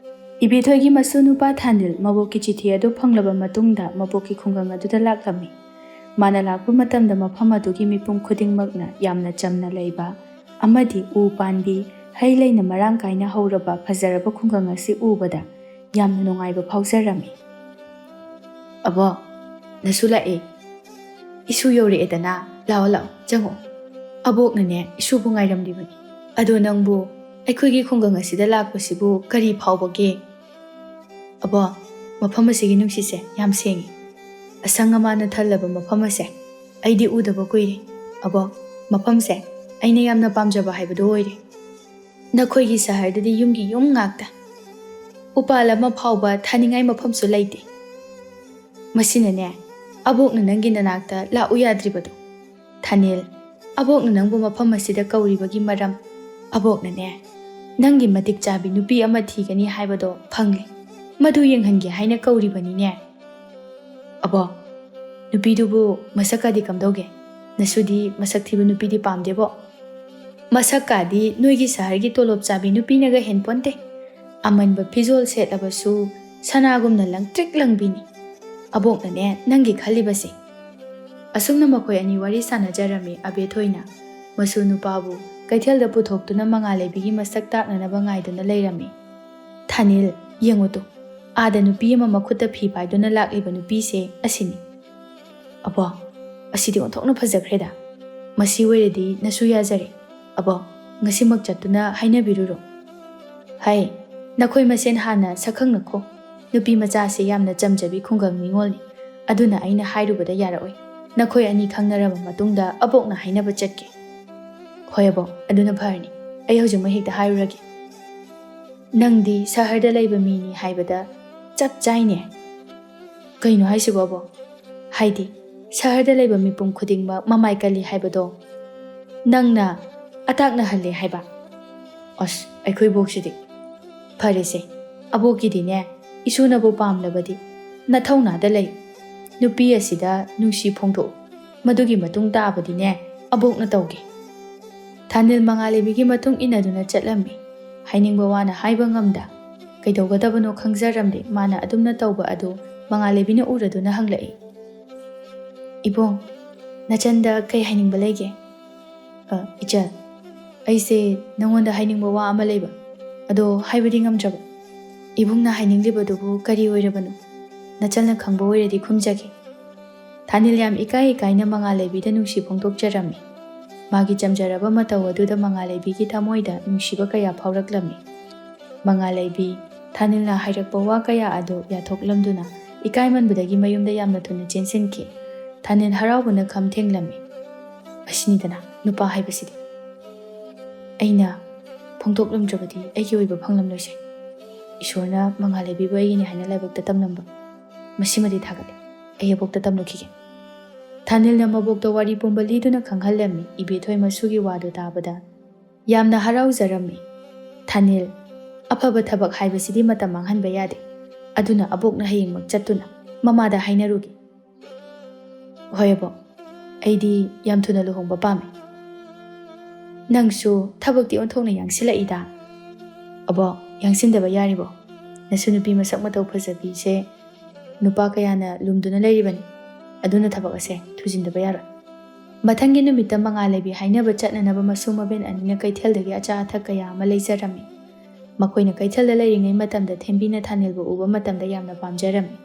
ꯏꯕꯦꯊꯣꯏꯒꯤ ꯃꯁꯨ ꯅꯨꯄꯥ ꯊꯥꯅꯤꯜ ꯃꯕꯣꯛꯀꯤ ꯆꯤꯊꯤ ꯑꯗꯨ ꯐꯪꯂꯕ ꯃꯇꯨꯡꯗ ꯃꯕꯣꯛꯀꯤ ꯈꯨꯡꯒꯪ ꯑꯗꯨꯗ ꯂꯥꯛꯂꯝꯃꯤ꯫ ꯃꯥꯅ ꯂꯥꯛꯄ ꯃꯇꯝꯗ ꯃꯐꯝ ꯑꯗꯨꯒꯤ ꯃꯤꯄꯨꯝ ꯈꯨꯗꯤꯡꯃꯛꯅ ꯌꯥꯝꯅ ꯆꯝꯅ ꯂꯩꯕ ꯑꯃꯗꯤ ꯎ ꯄꯥꯟꯕꯤ, ꯍꯩ ꯂꯩꯅ ꯃꯔꯥꯡ ꯀꯥꯏꯅ ꯍꯧꯔꯕ ꯐꯖꯔꯕ ꯈꯨꯡꯒꯪ ꯑꯁꯤ ꯎꯕꯗ ꯌꯥꯝꯅ ꯅꯨꯡꯉꯥꯏꯕ ꯐꯥꯎꯖꯔꯝꯃꯤ꯫ "ꯑꯕꯣ, ꯅꯁꯨ ꯂꯥꯛꯑꯦ꯫ ꯏꯁꯨ ꯌꯧꯔꯛꯑꯦꯗꯅ꯫ ꯂꯥꯛꯑꯣ, ꯂꯥꯛꯑꯣ, ꯆꯪꯉꯛꯑꯣ꯫ ꯑꯕꯣꯛꯅꯅꯦ, ꯏꯁꯨꯕꯨ ꯉꯥꯏꯔꯝꯂꯤꯕꯅꯤ꯫ ꯑꯗꯣ ꯅꯪꯕꯨ ꯑꯩꯈꯣꯏꯒꯤ ꯈꯨꯡꯒꯪ ꯑꯁꯤꯗ ꯂꯥꯛꯄꯁꯤꯕꯨ ꯀꯔꯤ ꯐꯥꯎꯕꯒꯦ?" "ꯑꯕꯣ, ꯃꯐꯝ ꯑꯁꯤꯒꯤ ꯅꯨꯡꯁꯤꯠꯁꯦ ꯌꯥꯝ ꯁꯦꯡꯉꯤ꯫ ꯑꯁꯪ ꯑꯃꯥꯟꯅ ꯊꯜꯂꯕ ꯃꯐꯝ ꯑꯁꯦ ꯑꯩꯗꯤ ꯎꯗꯕ ꯀꯨꯏꯔꯦ꯫ ꯑꯕꯣ, ꯃꯐꯝꯁꯦ ꯑꯩꯅ ꯌꯥꯝꯅ ꯄꯥꯝꯖꯕ ꯍꯥꯏꯕꯗꯨ ꯑꯣꯏꯔꯦ꯫ ꯅꯈꯣꯏꯒꯤ ꯁꯍꯔꯗꯗꯤ ꯌꯨꯝꯒꯤ ꯌꯨꯝ ꯉꯥꯛꯇ꯫ ꯎꯄꯥꯜ ꯑꯃ ꯐꯥꯎꯕ ꯊꯥꯅꯤꯡꯉꯥꯏ ꯃꯐꯝꯁꯨ ꯂꯩꯇꯦ꯫ ꯃꯁꯤꯅꯅꯦ, ꯑꯕꯣꯛꯅ ꯅꯪꯒꯤ ꯅꯅꯥꯛꯇ ꯂꯥꯛꯎ ꯌꯥꯗ꯭ꯔꯤꯕꯗꯣ꯫ ꯊꯥꯅꯤꯜ, ꯑꯕꯣꯛꯅ ꯅꯪꯕꯨ ꯃꯐꯝ ꯑꯁꯤꯗ ꯀꯧꯔꯤꯕꯒꯤ ꯃꯔꯝ, ꯑꯕꯣꯛꯅꯅꯦ, ꯅꯪꯒꯤ ꯃꯇꯤꯛ ꯆꯥꯕꯤ ꯅꯨꯄꯤ ꯑꯃ ꯊꯤꯒꯅꯤ ꯍꯥꯏꯕꯗꯣ ꯐꯪꯂꯦ꯫ ꯃꯗꯨ ꯌꯦꯡꯍꯟꯒꯦ ꯍꯥꯏꯅ ꯀꯧꯔꯤꯕꯅꯤꯅꯦ꯫" "ꯑꯕꯣ, ꯅꯨꯄꯤꯗꯨꯕꯨ ꯃꯁꯛꯀꯗꯤ ꯀꯝꯗꯧꯒꯦ? ꯅꯁꯨꯗꯤ ꯃꯁꯛ ꯊꯤꯕ ꯅꯨꯄꯤꯗꯤ ꯄꯥꯝꯗꯦꯕꯣ?" "ꯃꯁꯛꯀꯥꯗꯤ ꯅꯣꯏꯒꯤ ꯁꯍꯔꯒꯤ ꯇꯣꯂꯣꯞ ꯆꯥꯕꯤ ꯅꯨꯄꯤꯅꯒ ꯍꯦꯟꯄꯣꯟꯇꯦ꯫ ꯑꯃꯟꯕ ꯐꯤꯖꯣꯜ ꯁꯦꯠꯂꯕꯁꯨ ꯁꯅꯥꯒꯨꯝꯅ ꯂꯪꯇ꯭ꯔꯤꯛ ꯂꯪꯕꯤꯅꯤ꯫ ꯑꯕꯣꯛꯅꯅꯦ ꯅꯪꯒꯤ ꯈꯜꯂꯤꯕꯁꯦ꯫" ꯑꯁꯨꯝꯅ ꯃꯈꯣꯏ ꯑꯅꯤ ꯋꯥꯔꯤ ꯁꯥꯟꯅꯖꯔꯝꯃꯤ꯫ ꯑꯕꯦꯊꯣꯏꯅ ꯃꯁꯨ ꯅꯨꯄꯥꯕꯨ ꯀꯩꯊꯦꯜꯗ ꯄꯨꯊꯣꯛꯇꯨꯅ ꯃꯉꯥꯜꯂꯩꯕꯤꯒꯤ ꯃꯁꯛ ꯇꯥꯛꯅꯅꯕ ꯉꯥꯏꯗꯨꯅ ꯂꯩꯔꯝꯃꯤ꯫ "ꯊꯥꯅꯤꯜ, ꯌꯦꯡꯉꯨ ꯇꯨ, ꯑꯥꯗ ꯅꯨꯄꯤ ꯑꯃ ꯃꯈꯨꯠꯇ ꯐꯤ ꯄꯥꯏꯗꯨꯅ ꯂꯥꯛꯂꯤꯕ ꯅꯨꯄꯤꯁꯦ ꯑꯁꯤꯅꯤ꯫" "ꯑꯕꯣ, ꯑꯁꯤꯗꯤ ꯑꯣꯟꯊꯣꯛꯅ ꯐꯖꯈ꯭ꯔꯦꯗ꯫ ꯃꯁꯤ ꯑꯣꯏꯔꯗꯤ ꯅꯁꯨ ꯌꯥꯖꯔꯦ꯫ ꯑꯕꯣ, ꯉꯁꯤꯃꯛ ꯆꯠꯇꯨꯅ ꯍꯥꯏꯅꯕꯤꯔꯨꯔꯣ꯫" "ꯍꯩ, ꯅꯈꯣꯏ ꯃꯁꯦꯟ ꯍꯥꯟꯅ ꯁꯛꯈꯪꯅꯈꯣ꯫ ꯅꯨꯄꯤ ꯃꯆꯥꯁꯦ ꯌꯥꯝꯅ ꯆꯝꯖꯕꯤ ꯈꯨꯡꯒꯪ ꯅꯤꯉꯣꯜꯅꯤ꯫ ꯑꯗꯨꯅ ꯑꯩꯅ ꯍꯥꯏꯔꯨꯕꯗ ꯌꯥꯔꯛꯑꯣꯏ꯫ ꯅꯈꯣꯏ ꯑꯅꯤ ꯈꯪꯅꯔꯕ ꯃꯇꯨꯡꯗ ꯑꯕꯣꯛꯅ ꯍꯥꯏꯅꯕ ꯆꯠꯀꯦ꯫" "ꯍꯣꯏ ꯑꯕꯣꯛ, ꯑꯗꯨꯅ ꯐꯔꯅꯤ꯫ ꯑꯩ ꯍꯧꯖꯤꯛꯃꯛ ꯍꯦꯛꯇ ꯍꯥꯏꯔꯨꯔꯒꯦ꯫" "ꯅꯪꯗꯤ ꯁꯍꯔꯗ ꯂꯩꯕ ꯃꯤꯅꯤ ꯍꯥꯏꯕꯗ ꯆꯞ ꯆꯥꯏꯅꯦ꯫" "ꯀꯩꯅꯣ ꯍꯥꯏꯁꯤꯕꯣ ꯑꯕꯣꯛ? ꯍꯥꯏꯗꯤ ꯁꯍꯔꯗ ꯂꯩꯕ ꯃꯤꯄꯨꯝ ꯈꯨꯗꯤꯡꯃꯛ ꯃꯃꯥꯏ ꯀꯜꯂꯤ ꯍꯥꯏꯕꯗꯣ ꯅꯪꯅ ꯑꯇꯥꯛꯅꯍꯜꯂꯦ ꯍꯥꯏꯕ?" "ꯑꯁ, ꯑꯩꯈꯣꯏ ꯕꯣꯛꯁꯤꯗꯤ꯫ ꯐꯔꯦꯁꯦ, ꯑꯕꯣꯛꯀꯤꯗꯤꯅꯦ, ꯏꯁꯨꯅꯕꯨ ꯄꯥꯝꯂꯕꯗꯤ ꯅꯊꯧꯅꯥꯗ ꯂꯩ꯫" ꯅꯨꯄꯤ ꯑꯁꯤꯗ ꯅꯨꯡꯁꯤ ꯐꯣꯡꯗꯣꯛꯎ꯫ ꯃꯗꯨꯒꯤ ꯃꯇꯨꯡ ꯇꯥꯕꯗꯤꯅꯦ, ꯑꯕꯣꯛꯅ ꯇꯧꯒꯦ꯫" ꯊꯥꯅꯤꯜ ꯃꯉꯥꯜꯂꯩꯕꯤꯒꯤ ꯃꯇꯨꯡ ꯏꯟꯅꯗꯨꯅ ꯆꯠꯂꯝꯃꯤ꯫ ꯍꯥꯏꯅꯤꯡꯕ ꯋꯥꯅ ꯍꯥꯏꯕ ꯉꯝꯗ, ꯀꯩꯗꯧꯒꯗꯕꯅꯣ ꯈꯪꯖꯔꯝꯗꯦ꯫ ꯃꯥꯅ ꯑꯗꯨꯝꯅ ꯇꯧꯕ ꯑꯗꯨ ꯃꯉꯥꯜꯂꯩꯕꯤꯅ ꯎꯔꯗꯨꯅ ꯍꯪꯂꯛꯏ, "ꯏꯕꯣꯡ, ꯅꯆꯟꯗ ꯀꯩ ꯍꯥꯏꯅꯤꯡꯕ ꯂꯩꯒꯦ?" "ꯑ, ꯏꯆꯜ, ꯑꯩꯁꯦ ꯅꯉꯣꯟꯗ ꯍꯥꯏꯅꯤꯡꯕ ꯋꯥ ꯑꯃ ꯂꯩꯕ, ꯑꯗꯣ ꯍꯥꯏꯕꯗꯤ ꯉꯝꯗ꯭ꯔꯕ꯫" "ꯏꯕꯨꯡꯅ ꯍꯥꯏꯅꯤꯡꯂꯤꯕꯗꯨꯕꯨ ꯀꯔꯤ ꯑꯣꯏꯔꯕꯅꯣ? ꯅꯆꯜꯅ ꯈꯪꯕ ꯑꯣꯏꯔꯗꯤ ꯈꯨꯝꯖꯒꯦ꯫" ꯊꯥꯅꯤꯜ ꯌꯥꯝ ꯏꯀꯥꯏ ꯏꯀꯥꯏꯅ ꯃꯉꯥꯜꯂꯩꯕꯤꯗ ꯅꯨꯡꯁꯤ ꯐꯣꯡꯗꯣꯛꯆꯔꯝꯃꯤ꯫ ꯃꯥꯒꯤ ꯆꯝꯖꯔꯕ ꯃꯇꯧ ꯑꯗꯨꯗ ꯃꯉꯥꯜꯂꯩꯕꯤꯒꯤ ꯊꯃꯣꯏꯗ ꯅꯨꯡꯁꯤꯕ ꯀꯌꯥ ꯐꯥꯎꯔꯛꯂꯝꯃꯤ꯫ ꯃꯉꯥꯜꯂꯩꯕꯤ, ꯊꯥꯅꯤꯜꯅ ꯍꯥꯏꯔꯛꯄ ꯋꯥ ꯀꯌꯥ ꯑꯗꯨ ꯌꯥꯊꯣꯛꯂꯝꯗꯨꯅ ꯏꯀꯥꯏꯃꯟꯕꯗꯒꯤ ꯃꯌꯨꯝꯗ ꯌꯥꯝꯅ ꯊꯨꯅ ꯆꯦꯟꯁꯤꯟꯈꯤ꯫ ꯊꯥꯅꯤꯜ ꯍꯔꯥꯎꯕꯅ ꯈꯝ ꯊꯦꯡꯂꯝꯃꯤ꯫ ꯑꯁꯤꯅꯤꯗꯅ ꯅꯨꯄꯥ ꯍꯥꯏꯕꯁꯤꯗꯤ꯫ ꯑꯩꯅ ꯐꯣꯡꯗꯣꯛꯂꯝꯗ꯭ꯔꯕꯗꯤ ꯑꯩꯒꯤ ꯑꯣꯏꯕ ꯐꯪꯂꯝꯂꯣꯏꯁꯦ꯫ ꯏꯁꯣꯔꯅ ꯃꯉꯥꯜꯂꯩꯕꯤꯕꯨ ꯑꯩꯒꯤꯅꯤ ꯍꯥꯏꯅ ꯂꯥꯏꯕꯛꯇ ꯇꯝꯂꯝꯕ꯫ ꯃꯁꯤꯃꯗꯤ ꯊꯥꯒꯠꯂꯦ꯫ ꯑꯩ ꯑꯕꯣꯛꯇ ꯇꯝꯂꯨꯈꯤꯒꯦ꯫ ꯊꯥꯅꯤꯜꯅ ꯃꯕꯣꯛꯇ ꯋꯥꯔꯤ ꯄꯨꯝꯕ ꯂꯤꯗꯨꯅ ꯈꯪꯍꯜꯂꯝꯃꯤ꯫ ꯏꯕꯦꯊꯣꯏ ꯃꯁꯨꯒꯤ ꯋꯥꯗꯨ ꯇꯥꯕꯗ ꯌꯥꯝꯅ ꯍꯔꯥꯎꯖꯔꯝꯃꯤ꯫ "ꯊꯥꯅꯤꯜ, ꯑꯐꯕ ꯊꯕꯛ ꯍꯥꯏꯕꯁꯤꯗꯤ ꯃꯇꯝ ꯃꯥꯡꯍꯟꯕ ꯌꯥꯗꯦ꯫ ꯑꯗꯨꯅ ꯑꯕꯣꯛꯅ ꯍꯌꯦꯡꯃꯛ ꯆꯠꯇꯨꯅ ꯃꯃꯥꯗ ꯍꯥꯏꯅꯔꯨꯒꯦ꯫" "ꯍꯣꯏ ꯑꯕꯣꯛ, ꯑꯩꯗꯤ ꯌꯥꯝ ꯊꯨꯅ ꯂꯨꯍꯣꯡꯕ ꯄꯥꯝꯃꯤ꯫" "ꯅꯪꯁꯨ ꯊꯕꯛꯇꯤ ꯑꯣꯟꯊꯣꯛꯅ ꯌꯥꯡꯁꯤꯜꯂꯛꯏꯗ꯫" "ꯑꯕꯣꯛ, ꯌꯥꯡꯁꯤꯟꯗꯕ ꯌꯥꯔꯤꯕꯣ? ꯅꯁꯨ ꯅꯨꯄꯤ ꯃꯁꯛ ꯃꯇꯧ ꯐꯖꯕꯤꯁꯦ ꯅꯨꯄꯥ ꯀꯌꯥꯅ ꯂꯨꯝꯗꯨꯅ ꯂꯩꯔꯤꯕꯅꯤ꯫ ꯑꯗꯨꯅ ꯊꯕꯛ ꯑꯁꯦ ꯊꯨꯖꯤꯟꯗꯕ ꯌꯥꯔꯣꯏ꯫" ꯃꯊꯪꯒꯤ ꯅꯨꯃꯤꯠꯇ ꯃꯉꯥꯜꯂꯩꯕꯤ ꯍꯥꯏꯅꯕ ꯆꯠꯅꯅꯕ ꯃꯁꯨ ꯃꯕꯦꯟ ꯑꯅꯤꯅ ꯀꯩꯊꯦꯜꯗꯒꯤ ꯑꯆꯥ ꯑꯊꯛ ꯀꯌꯥ ꯑꯃ ꯂꯩꯖꯔꯝꯃꯤ꯫ ꯃꯈꯣꯏꯅ ꯀꯩꯊꯦꯜꯗ ꯂꯩꯔꯤꯉꯩ ꯃꯇꯝꯗ ꯊꯦꯝꯕꯤꯅ ꯊꯥꯅꯤꯜꯕꯨ ꯎꯕ ꯃꯇꯝꯗ ꯌꯥꯝꯅ ꯄꯥꯝꯖꯔꯝꯃꯤ꯫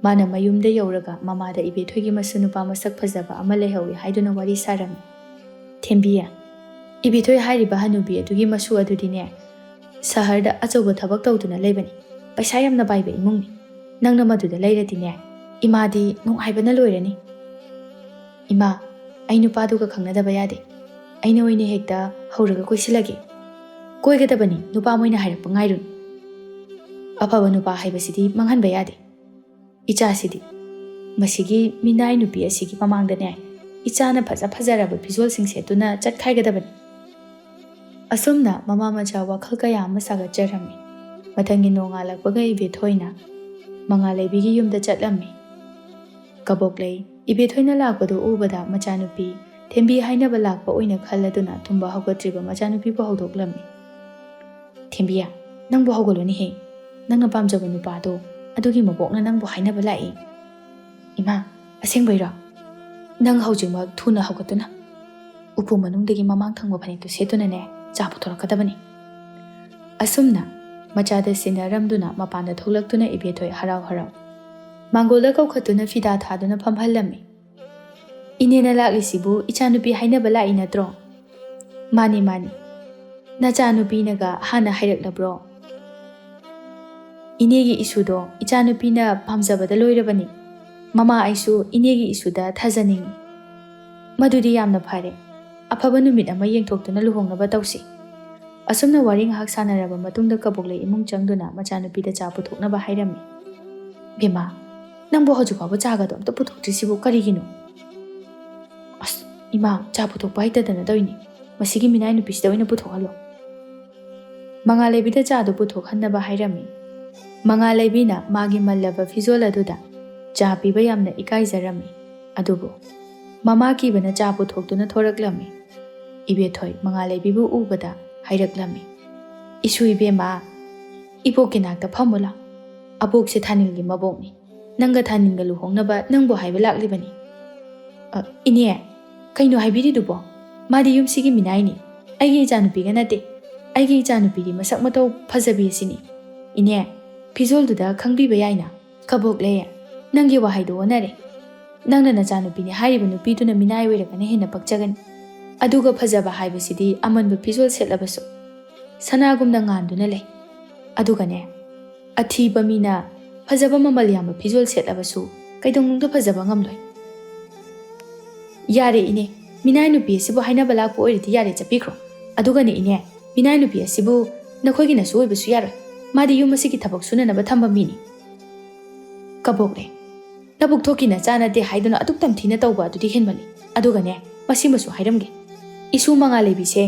ꯃꯥꯅ ꯃꯌꯨꯝꯗ ꯌꯧꯔꯒ ꯃꯃꯥꯗ ꯏꯕꯦꯊꯣꯏꯒꯤ ꯃꯁꯨ ꯅꯨꯄꯥ ꯃꯁꯛ ꯐꯖꯕ ꯑꯃ ꯂꯩꯍꯧꯏ ꯍꯥꯏꯗꯨꯅ ꯋꯥꯔꯤ ꯁꯥꯔꯝꯃꯤ꯫ "ꯊꯦꯝꯕꯤ, ꯏꯕꯦꯊꯣꯏ ꯍꯥꯏꯔꯤꯕ ꯍꯅꯨꯕꯤ ꯑꯗꯨꯒꯤ ꯃꯁꯨ ꯑꯗꯨꯗꯤꯅꯦ, ꯁꯍꯔꯗ ꯑꯆꯧꯕ ꯊꯕꯛ ꯇꯧꯗꯨꯅ ꯂꯩꯕꯅꯤ꯫ ꯄꯩꯁꯥ ꯌꯥꯝꯅ ꯄꯥꯏꯕ ꯏꯃꯨꯡꯅꯤ꯫ ꯅꯪꯅ ꯃꯗꯨꯗ ꯂꯩꯔꯗꯤꯅꯦ, ꯏꯃꯥꯗꯤ ꯅꯨꯡꯉꯥꯏꯕꯅ ꯂꯣꯏꯔꯅꯤ꯫" "ꯏꯃꯥ, ꯑꯩ ꯅꯨꯄꯥꯗꯨꯒ ꯈꯪꯅꯗꯕ ꯌꯥꯗꯦ꯫ ꯑꯩꯅ ꯑꯣꯏꯅ ꯍꯦꯛꯇ ꯍꯧꯔꯒ ꯀꯣꯏꯁꯤꯜꯂꯒꯦ꯫" "ꯀꯣꯏꯒꯗꯕꯅꯤ, ꯅꯨꯄꯥ ꯃꯣꯏꯅ ꯍꯥꯏꯔꯛꯄ ꯉꯥꯏꯔꯨꯅꯨ꯫ ꯑꯐꯕ ꯅꯨꯄꯥ ꯍꯥꯏꯕꯁꯤꯗꯤ ꯃꯥꯡꯍꯟꯕ ꯌꯥꯗꯦ꯫" "ꯏꯆꯥꯁꯤꯗꯤ, ꯃꯁꯤꯒꯤ ꯃꯤꯅꯥꯏ ꯅꯨꯄꯤ ꯑꯁꯤꯒꯤ ꯃꯃꯥꯡꯗꯅꯦ, ꯏꯆꯥꯅ ꯐꯖ ꯐꯖꯔꯕ ꯐꯤꯖꯣꯜꯁꯤꯡ ꯁꯦꯠꯇꯨꯅ ꯆꯠꯈꯥꯏꯒꯗꯕꯅꯤ꯫" ꯑꯁꯨꯝꯅ ꯃꯃꯥ ꯃꯆꯥ ꯋꯥꯈꯜ ꯀꯌꯥ ꯑꯃ ꯁꯥꯒꯠꯆꯔꯝꯃꯤ꯫ ꯃꯊꯪꯒꯤ ꯅꯣꯡꯉꯥꯜꯂꯛꯄꯒ ꯏꯕꯦꯊꯣꯏꯅ ꯃꯉꯥꯜꯂꯩꯕꯤꯒꯤ ꯌꯨꯝꯗ ꯆꯠꯂꯝꯃꯤ꯫ ꯀꯕꯣꯛꯂꯩ ꯏꯕꯦꯊꯣꯏꯅ ꯂꯥꯛꯄꯗꯨ ꯎꯕꯗ ꯃꯆꯥꯅꯨꯄꯤ ꯊꯦꯝꯕꯤ ꯍꯥꯏꯅꯕ ꯂꯥꯛꯄ ꯑꯣꯏꯅ ꯈꯜꯂꯗꯨꯅ ꯇꯨꯝꯕ ꯍꯧꯒꯠꯇ꯭ꯔꯤꯕ ꯃꯆꯥꯅꯨꯄꯤꯕꯨ ꯍꯧꯗꯣꯛꯂꯝꯃꯤ꯫ "ꯊꯦꯝꯕꯤ, ꯅꯪꯕꯨ ꯍꯧꯒꯠꯂꯣꯅꯦꯍꯦ꯫ ꯅꯪꯅ ꯄꯥꯝꯖꯕ ꯅꯨꯄꯥꯗꯣ ꯑꯗꯨꯒꯤ ꯃꯕꯣꯛꯅ ꯅꯪꯕꯨ ꯍꯥꯏꯅꯕ ꯂꯥꯛꯏ꯫" "ꯏꯃꯥ, ꯑꯁꯦꯡꯕꯩꯔꯣ? ꯅꯪ ꯍꯧꯖꯤꯛꯃꯛ ꯊꯨꯅ ꯍꯧꯒꯠꯇꯨꯅ ꯎꯄꯨ ꯃꯅꯨꯡꯗꯒꯤ ꯃꯃꯥꯡ ꯊꯪꯕ ꯐꯅꯦꯛꯇꯨ ꯁꯦꯠꯇꯨꯅꯅꯦ ꯆꯥ ꯄꯨꯊꯣꯔꯛꯀꯗꯕꯅꯤ꯫" ꯑꯁꯨꯝꯅ ꯃꯆꯥꯗ ꯁꯤꯟꯅꯔꯝꯗꯨꯅ ꯃꯄꯥꯟꯗ ꯊꯣꯛꯂꯛꯇꯨꯅ ꯏꯕꯦꯊꯣꯏ ꯍꯔꯥꯎ ꯍꯔꯥꯎ ꯃꯥꯡꯒꯣꯜꯗ ꯀꯧꯈꯠꯇꯨꯅ ꯐꯤꯗꯥ ꯊꯥꯗꯨꯅ ꯐꯝꯍꯜꯂꯝꯃꯤ꯫ "ꯏꯅꯦꯅ ꯂꯥꯛꯂꯤꯁꯤꯕꯨ ꯏꯆꯥꯅꯨꯄꯤ ꯍꯥꯏꯅꯕ ꯂꯥꯛꯏ ꯅꯠꯇ꯭ꯔꯣ?" "ꯃꯥꯅꯤ, ꯃꯥꯅꯤ꯫ ꯅꯆꯥꯅꯨꯄꯤꯅꯒ ꯍꯥꯟꯅ ꯍꯥꯏꯔꯛꯂꯕ꯭ꯔꯣ?" "ꯏꯅꯦꯒꯤ ꯏꯁꯨꯗꯣ ꯏꯆꯥꯅꯨꯄꯤꯅ ꯄꯥꯝꯖꯕꯗ ꯂꯣꯏꯔꯕꯅꯤ꯫ ꯃꯃꯥ, ꯑꯩꯁꯨ ꯏꯅꯦꯒꯤ ꯏꯁꯨꯗ ꯊꯥꯖꯅꯤꯡꯏ꯫" "ꯃꯗꯨꯗꯤ ꯌꯥꯝꯅ ꯐꯔꯦ꯫ ꯑꯐꯕ ꯅꯨꯃꯤꯠ ꯑꯃ ꯌꯦꯡꯊꯣꯛꯇꯨꯅ ꯂꯨꯍꯣꯡꯅꯕ ꯇꯧꯁꯤ꯫" ꯑꯁꯨꯝꯅ ꯋꯥꯔꯤ ꯉꯥꯏꯍꯥꯛ ꯁꯥꯟꯅꯔꯕ ꯃꯇꯨꯡꯗ ꯀꯕꯣꯛꯂꯩ ꯏꯃꯨꯡ ꯆꯪꯗꯨꯅ ꯃꯆꯥꯅꯨꯄꯤꯗ ꯆꯥ ꯄꯨꯊꯣꯛꯅꯕ ꯍꯥꯏꯔꯝꯃꯤ꯫ "ꯕꯦꯝꯃ, ꯅꯪꯕꯨ ꯍꯧꯖꯤꯛ ꯐꯥꯎꯕ ꯆꯥꯒꯗꯣ ꯑꯝꯇ ꯄꯨꯊꯣꯛꯇ꯭ꯔꯤꯁꯤꯕꯨ ꯀꯔꯤꯒꯤꯅꯣ?" "ꯑꯁ, ꯏꯃꯥ, ꯆꯥ ꯄꯨꯊꯣꯛꯄ ꯍꯩꯇꯗꯅ ꯇꯧꯏꯅꯤ꯫ ꯃꯁꯤꯒꯤ ꯃꯤꯅꯥꯏ ꯅꯨꯄꯤꯁꯤꯗ ꯑꯣꯏꯅ ꯄꯨꯊꯣꯛꯍꯜꯂꯣ꯫" ꯃꯉꯥꯜꯂꯩꯕꯤꯗ ꯆꯥꯗꯨ ꯄꯨꯊꯣꯛꯍꯟꯅꯕ ꯍꯥꯏꯔꯝꯃꯤ꯫ ꯃꯉꯥꯜꯂꯩꯕꯤꯅ ꯃꯥꯒꯤ ꯃꯜꯂꯕ ꯐꯤꯖꯣꯜ ꯑꯗꯨꯗ ꯆꯥ ꯄꯤꯕ ꯌꯥꯝꯅ ꯏꯀꯥꯏꯖꯔꯝꯃꯤ꯫ ꯑꯗꯨꯕꯨ ꯃꯃꯥ ꯀꯤꯕꯅ ꯆꯥ ꯄꯨꯊꯣꯛꯇꯨꯅ ꯊꯣꯔꯛꯂꯝꯃꯤ꯫ ꯏꯕꯦꯊꯣꯏ ꯃꯉꯥꯜꯂꯩꯕꯤꯕꯨ ꯎꯕꯗ ꯍꯥꯏꯔꯛꯂꯝꯃꯤ, "ꯏꯁꯨ ꯏꯕꯦꯝꯃ, ꯏꯕꯣꯛꯀꯤ ꯅꯥꯛꯇ ꯐꯝꯃꯨ ꯂꯥꯎ꯫ ꯑꯕꯣꯛꯁꯦ ꯊꯥꯅꯤꯜꯒꯤ ꯃꯕꯣꯛꯅꯤ꯫ ꯅꯪꯒ ꯊꯥꯅꯤꯜꯒ ꯂꯨꯍꯣꯡꯅꯕ ꯅꯪꯕꯨ ꯍꯥꯏꯕ ꯂꯥꯛꯂꯤꯕꯅꯤ꯫" "ꯑ, ꯏꯅꯦ, ꯀꯩꯅꯣ ꯍꯥꯏꯕꯤꯔꯤꯗꯨꯕꯣ? ꯃꯥꯗꯤ ꯌꯨꯝꯁꯤꯒꯤ ꯃꯤꯅꯥꯏꯅꯤ꯫ ꯑꯩꯒꯤ ꯏꯆꯥꯅꯨꯄꯤꯒ ꯅꯠꯇꯦ꯫ ꯑꯩꯒꯤ ꯏꯆꯥꯅꯨꯄꯤꯗꯤ ꯃꯁꯛ ꯃꯇꯧ ꯐꯖꯕꯤ ꯑꯁꯤꯅꯤ꯫ ꯏꯅꯦ, ꯐꯤꯖꯣꯜꯗꯨꯗ ꯈꯪꯕꯤꯕ ꯌꯥꯏꯅ꯫" "ꯀꯕꯣꯛꯂꯩ, ꯅꯪꯒꯤ ꯋꯥꯍꯩꯗꯣ ꯑꯣꯟꯅꯔꯦ꯫ ꯅꯪꯅ ꯅꯆꯥꯅꯨꯄꯤꯅꯤ ꯍꯥꯏꯔꯤꯕ ꯅꯨꯄꯤꯗꯨꯅ ꯃꯤꯅꯥꯏ ꯑꯣꯏꯔꯒꯅ ꯍꯦꯟꯅ ꯄꯛꯆꯒꯅꯤ꯫ ꯑꯗꯨꯒ ꯐꯖꯕ ꯍꯥꯏꯕꯁꯤꯗꯤ ꯑꯃꯟꯕ ꯐꯤꯖꯣꯜ ꯁꯦꯠꯂꯕꯁꯨ ꯁꯅꯥꯒꯨꯝꯅ ꯉꯥꯟꯗꯨꯅ ꯂꯩ꯫ ꯑꯗꯨꯒꯅꯦ, ꯑꯊꯤꯕ ꯃꯤꯅ ꯐꯖꯕ ꯃꯃꯜ ꯌꯥꯝꯕ ꯐꯤꯖꯣꯜ ꯁꯦꯠꯂꯕꯁꯨ ꯀꯩꯗꯧꯅꯨꯡꯗ ꯐꯖꯕ ꯉꯝꯂꯣꯏ꯫" "ꯌꯥꯔꯦ ꯏꯅꯦ, ꯃꯤꯅꯥꯏ ꯅꯨꯄꯤ ꯑꯁꯤꯕꯨ ꯍꯥꯏꯅꯕ ꯂꯥꯛꯄ ꯑꯣꯏꯔꯗꯤ ꯌꯥꯔꯦ, ꯆꯠꯄꯤꯈ꯭ꯔꯣ꯫ ꯑꯗꯨꯒꯅꯦ ꯏꯅꯦ, ꯃꯤꯅꯥꯏ ꯅꯨꯄꯤ ꯑꯁꯤꯕꯨ ꯅꯈꯣꯏꯒꯤ ꯅꯁꯨ ꯑꯣꯏꯕꯁꯨ ꯌꯥꯔꯣꯏ꯫ ꯃꯥꯗꯤ ꯌꯨꯝ ꯑꯁꯤꯒꯤ ꯊꯕꯛ ꯁꯨꯅꯅꯕ ꯊꯝꯕ ꯃꯤꯅꯤ꯫" "ꯀꯕꯣꯛꯂꯩ, ꯅꯕꯨꯛ ꯊꯣꯛꯀꯤ ꯅꯆꯥ ꯅꯠꯇꯦ ꯍꯥꯏꯗꯨꯅ ꯑꯗꯨꯛ ꯇꯝꯊꯤꯅ ꯇꯧꯕ ꯑꯗꯨꯗꯤ ꯍꯦꯟꯃꯜꯂꯤ꯫ ꯑꯗꯨꯒꯅꯦ, ꯃꯁꯤꯃꯁꯨ ꯍꯥꯏꯔꯝꯒꯦ꯫ ꯏꯁꯨ ꯃꯉꯥꯜꯂꯩꯕꯤꯁꯦ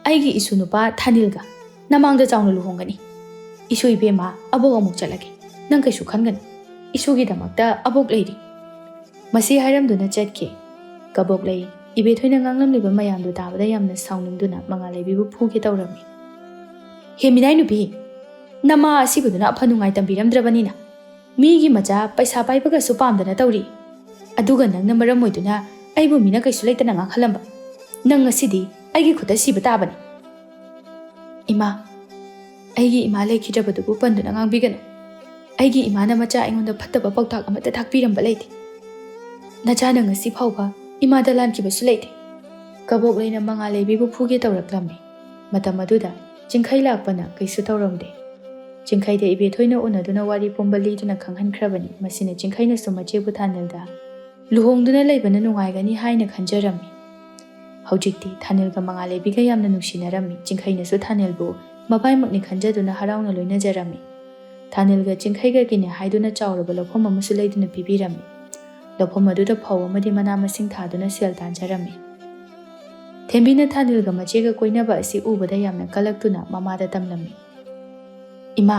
ꯑꯩꯒꯤ ꯏꯁꯨ ꯅꯨꯄꯥ ꯊꯥꯅꯤꯜꯒ ꯅꯃꯥꯡꯗ ꯆꯥꯎꯅ ꯂꯨꯍꯣꯡꯒꯅꯤ꯫ ꯏꯁꯨ ꯏꯕꯦꯝꯃ, ꯑꯕꯣꯛ ꯑꯃꯨꯛ ꯆꯠꯂꯒꯦ꯫ ꯅꯪ ꯀꯩꯁꯨ ꯈꯟꯒꯅꯨ꯫ ꯏꯁꯨꯒꯤꯗꯃꯛꯇ ꯑꯕꯣꯛ ꯂꯩꯔꯤ꯫ ꯃꯁꯤ ꯍꯥꯏꯔꯝꯗꯨꯅ ꯆꯠꯈꯤ꯫ ꯀꯕꯣꯛꯂꯩ ꯏꯕꯦꯊꯣꯏꯅ ꯉꯥꯡꯂꯝꯂꯤꯕ ꯃꯌꯥꯝꯗꯨ ꯇꯥꯕꯗ ꯌꯥꯝꯅ ꯁꯥꯎꯅꯤꯡꯗꯨꯅ ꯃꯉꯥꯜꯂꯩꯕꯤꯕꯨ ꯐꯨꯒꯦ ꯇꯧꯔꯝꯃꯤ꯫ "ꯍꯦ ꯃꯤꯅꯥꯏ ꯅꯨꯄꯤ, ꯅꯃꯥ ꯑꯁꯤꯕꯗꯨꯅ ꯑꯐ ꯅꯨꯡꯉꯥꯏ ꯇꯝꯕꯤꯔꯝꯗ꯭ꯔꯕꯅꯤꯅ ꯃꯤꯒꯤ ꯃꯆꯥ ꯄꯩꯁꯥ ꯄꯥꯏꯕꯒꯁꯨ ꯄꯥꯝꯗꯅ ꯇꯧꯔꯤ꯫ ꯑꯗꯨꯒ ꯅꯪꯅ ꯃꯔꯝ ꯑꯣꯏꯗꯨꯅ ꯑꯩꯕꯨ ꯃꯤꯅ ꯀꯩꯁꯨ ꯂꯩꯇꯅ ꯉꯥꯡꯍꯜꯂꯝꯕ꯫ ꯅꯪ ꯉꯁꯤꯗꯤ ꯑꯩꯒꯤ ꯈꯨꯠꯇ ꯁꯤꯕ ꯇꯥꯕꯅꯤ꯫" "ꯏꯃꯥ, ꯑꯩꯒꯤ ꯏꯃꯥ ꯂꯩꯈꯤꯗ꯭ꯔꯕꯗꯨꯕꯨ ꯄꯟꯗꯨꯅ ꯉꯥꯡꯕꯤꯒꯅꯨ꯫ ꯑꯩꯒꯤ ꯏꯃꯥꯅ ꯃꯆꯥ ꯑꯩꯉꯣꯟꯗ ꯐꯠꯇꯕ ꯄꯥꯎꯇꯥꯛ ꯑꯃꯠꯇ ꯇꯥꯛꯄꯤꯔꯝꯕ ꯂꯩꯇꯦ꯫ ꯅꯆꯥꯅ ꯉꯁꯤ ꯐꯥꯎꯕ ꯏꯃꯥꯗ ꯂꯥꯟꯈꯤꯕꯁꯨ ꯂꯩꯇꯦ꯫" ꯀꯕꯣꯛꯂꯩꯅ ꯃꯉꯥꯜꯂꯩꯕꯤꯕꯨ ꯐꯨꯒꯦ ꯇꯧꯔꯛꯂꯝꯃꯤ꯫ ꯃꯇꯝ ꯑꯗꯨꯗ ꯆꯤꯡꯈꯩ ꯂꯥꯛꯄꯅ ꯀꯩꯁꯨ ꯇꯧꯔꯝꯗꯦ꯫ ꯆꯤꯡꯈꯩꯗ ꯏꯕꯦꯊꯣꯏꯅ ꯎꯅꯗꯨꯅ ꯋꯥꯔꯤ ꯄꯨꯝꯕ ꯂꯤꯗꯨꯅ ꯈꯪꯍꯟꯈ꯭ꯔꯕꯅꯤ꯫ ꯃꯁꯤꯅ ꯆꯤꯡꯈꯩꯅꯁꯨ ꯃꯆꯦꯕꯨ ꯊꯥꯅꯤꯜꯗ ꯂꯨꯍꯣꯡꯗꯨꯅ ꯂꯩꯕꯅ ꯅꯨꯡꯉꯥꯏꯒꯅꯤ ꯍꯥꯏꯅ ꯈꯟꯖꯔꯝꯃꯤ꯫ ꯍꯧꯖꯤꯛꯇꯤ ꯊꯥꯅꯤꯜꯒ ꯃꯉꯥꯜꯂꯩꯕꯤꯒ ꯌꯥꯝꯅ ꯅꯨꯡꯁꯤꯅꯔꯝꯃꯤ꯫ ꯆꯤꯡꯈꯩꯅꯁꯨ ꯊꯥꯅꯤꯜꯕꯨ ꯃꯕꯥꯏꯃꯛꯅꯤ ꯈꯟꯖꯗꯨꯅ ꯍꯔꯥꯎꯅ ꯂꯣꯏꯅꯖꯔꯝꯃꯤ꯫ ꯊꯥꯅꯤꯜꯒ ꯆꯤꯡꯈꯩꯒꯒꯤꯅꯦ ꯍꯥꯏꯗꯨꯅ ꯆꯥꯎꯔꯕ ꯂꯧꯐꯝ ꯑꯃꯁꯨ ꯂꯩꯗꯨꯅ ꯄꯤꯕꯤꯔꯝꯃꯤ꯫ ꯂꯧꯐꯝ ꯑꯗꯨꯗ ꯐꯧ ꯑꯃꯗꯤ ꯃꯅꯥ ꯃꯁꯤꯡ ꯊꯥꯗꯨꯅ ꯁꯦꯜ ꯇꯥꯟꯖꯔꯝꯃꯤ꯫ ꯊꯦꯝꯕꯤꯅ ꯊꯥꯅꯤꯜꯒ ꯃꯆꯦꯒ ꯀꯣꯏꯅꯕ ꯑꯁꯤ ꯎꯕꯗ ꯌꯥꯝꯅ ꯀꯂꯛꯇꯨꯅ ꯃꯃꯥꯗ ꯇꯝꯂꯝꯃꯤ꯫ "ꯏꯃꯥ,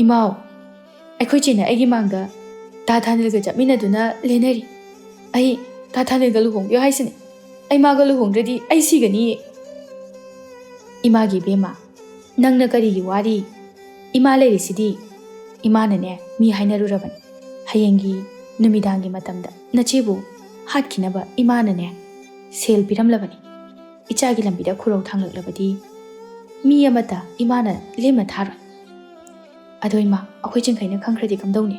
ꯏꯃꯥꯎ, ꯑꯩꯈꯣꯏ ꯆꯦꯅ ꯑꯩꯒꯤ ꯃꯥꯡꯗ ꯇꯥ ꯊꯥꯅꯤꯜꯒ ꯆꯠꯃꯤꯟꯅꯗꯨꯅ ꯂꯦꯟꯅꯔꯤ꯫ ꯑꯩ ꯇꯥ ꯊꯥꯅꯤꯜꯒ ꯂꯨꯍꯣꯡꯕꯤꯌꯨ ꯍꯥꯏꯁꯤꯅꯤ꯫ ꯑꯩ ꯃꯥꯒ ꯂꯨꯍꯣꯡꯗ꯭ꯔꯗꯤ ꯑꯩ ꯁꯤꯒꯅꯤꯌꯦ꯫" "ꯏꯃꯥꯒꯤ ꯏꯕꯦꯝꯃ, ꯅꯪꯅ ꯀꯔꯤꯒꯤ ꯋꯥꯔꯤ? ꯏꯃꯥ ꯂꯩꯔꯤꯁꯤꯗꯤ꯫" "ꯏꯃꯥꯅꯅꯦ ꯃꯤ ꯍꯥꯏꯅꯔꯨꯔꯕꯅꯤ꯫ ꯍꯌꯦꯡꯒꯤ ꯅꯨꯃꯤꯗꯥꯡꯒꯤ ꯃꯇꯝꯗ ꯅꯆꯦꯕꯨ ꯍꯥꯠꯈꯤꯅꯕ ꯏꯃꯥꯅꯅꯦ ꯁꯦꯜ ꯄꯤꯔꯝꯂꯕꯅꯤ꯫ ꯏꯆꯥꯒꯤ ꯂꯝꯕꯤꯗ ꯈꯨꯔꯧ ꯊꯥꯡꯂꯛꯂꯕꯗꯤ ꯃꯤ ꯑꯃꯠꯇ ꯏꯃꯥꯅ ꯂꯦꯝꯅ ꯊꯥꯔꯣꯏ꯫ ꯑꯗꯣ ꯏꯃꯥ, ꯑꯩꯈꯣꯏ ꯆꯤꯡꯈꯩꯅ ꯈꯪꯈ꯭ꯔꯗꯤ ꯀꯝꯗꯧꯅꯤ?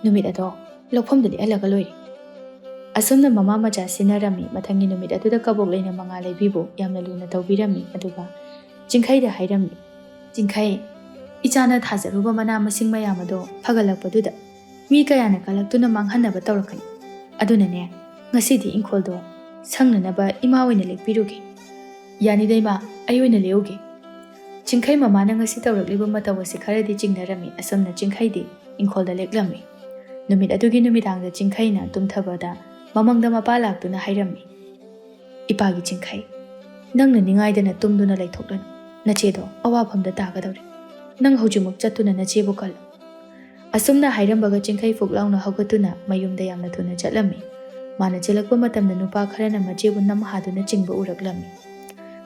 ꯅꯨꯃꯤꯠ ꯑꯗꯣ ꯂꯧꯐꯝꯗ ꯂꯦꯛꯍꯜꯂꯒ ꯂꯣꯏꯔꯦ꯫" ꯑꯁꯨꯝꯅ ꯃꯃꯥ ꯃꯆꯥ ꯁꯤꯟꯅꯔꯝꯃꯤ꯫ ꯃꯊꯪꯒꯤ ꯅꯨꯃꯤꯠ ꯑꯗꯨꯗ ꯀꯕꯣꯛꯂꯩꯅ ꯃꯉꯥꯜꯂꯩꯕꯤꯕꯨ ꯌꯥꯝꯅ ꯂꯨꯅ ꯇꯧꯕꯤꯔꯝꯃꯤ꯫ ꯑꯗꯨꯒ ꯆꯤꯡꯈꯩꯗ ꯍꯥꯏꯔꯝꯃꯤ, "ꯆꯤꯡꯈꯩ, ꯏꯆꯥꯅ ꯊꯥꯖꯔꯨꯕ ꯃꯅꯥ ꯃꯁꯤꯡ ꯃꯌꯥꯝ ꯑꯗꯣ ꯐꯒꯠꯂꯛꯄꯗꯨꯗ ꯃꯤ ꯀꯌꯥꯅ ꯀꯂꯛꯇꯨꯅ ꯃꯥꯡꯍꯟꯅꯕ ꯇꯧꯔꯛꯀꯅꯤ꯫ ꯑꯗꯨꯅꯅꯦ, ꯉꯁꯤꯗꯤ ꯏꯪꯈꯣꯜꯗꯣ ꯁꯪꯅꯅꯕ ꯏꯃꯥ ꯑꯣꯏꯅ ꯂꯦꯛꯄꯤꯔꯨꯒꯦ꯫" "ꯌꯥꯅꯤꯗ ꯏꯃꯥ, ꯑꯩ ꯑꯣꯏꯅ ꯂꯦꯛꯎꯒꯦ꯫" ꯆꯤꯡꯈꯩ ꯃꯃꯥꯅ ꯉꯁꯤ ꯇꯧꯔꯛꯂꯤꯕ ꯃꯇꯧ ꯑꯁꯤ ꯈꯔꯗꯤ ꯆꯤꯡꯅꯔꯝꯃꯤ꯫ ꯑꯁꯨꯝꯅ ꯆꯤꯡꯈꯩꯗꯤ ꯏꯪꯈꯣꯜꯗ ꯂꯦꯛꯂꯝꯃꯤ꯫ ꯅꯨꯃꯤꯠ ꯑꯗꯨꯒꯤ ꯅꯨꯃꯤꯗꯥꯡꯗ ꯆꯤꯡꯈꯩꯅ ꯇꯨꯝꯊꯕꯗ ꯃꯃꯪꯗ ꯃꯄꯥ ꯂꯥꯛꯇꯨꯅ ꯍꯥꯏꯔꯝꯃꯤ, "ꯏꯄꯥꯒꯤ ꯆꯤꯡꯈꯩ, ꯅꯪꯅ ꯅꯤꯡꯉꯥꯏꯗꯅ ꯇꯨꯝꯗꯨꯅ ꯂꯩꯊꯣꯛꯂꯅꯨ꯫ ꯅꯆꯦꯗꯣ ꯑꯋꯥꯐꯝꯗ ꯇꯥꯒꯗꯧꯔꯦ꯫ ꯅꯪ ꯍꯧꯖꯤꯛꯃꯛ ꯆꯠꯇꯨꯅ ꯅꯆꯦꯕꯨ ꯀꯜꯂꯨ꯫" ꯑꯁꯨꯝꯅ ꯍꯥꯏꯔꯝꯕꯒ ꯆꯤꯡꯈꯩ ꯐꯨꯛ ꯂꯥꯎꯅ ꯍꯧꯒꯠꯇꯨꯅ ꯃꯌꯨꯝꯗ ꯌꯥꯝꯅ ꯊꯨꯅ ꯆꯠꯂꯝꯃꯤ꯫ ꯃꯥꯅ ꯆꯦꯜꯂꯛꯄ ꯃꯇꯝꯗ ꯅꯨꯄꯥ ꯈꯔꯅ ꯃꯆꯦꯕꯨ ꯅꯝꯍꯥꯗꯨꯅ ꯆꯤꯡꯕ ꯎꯔꯛꯂꯝꯃꯤ꯫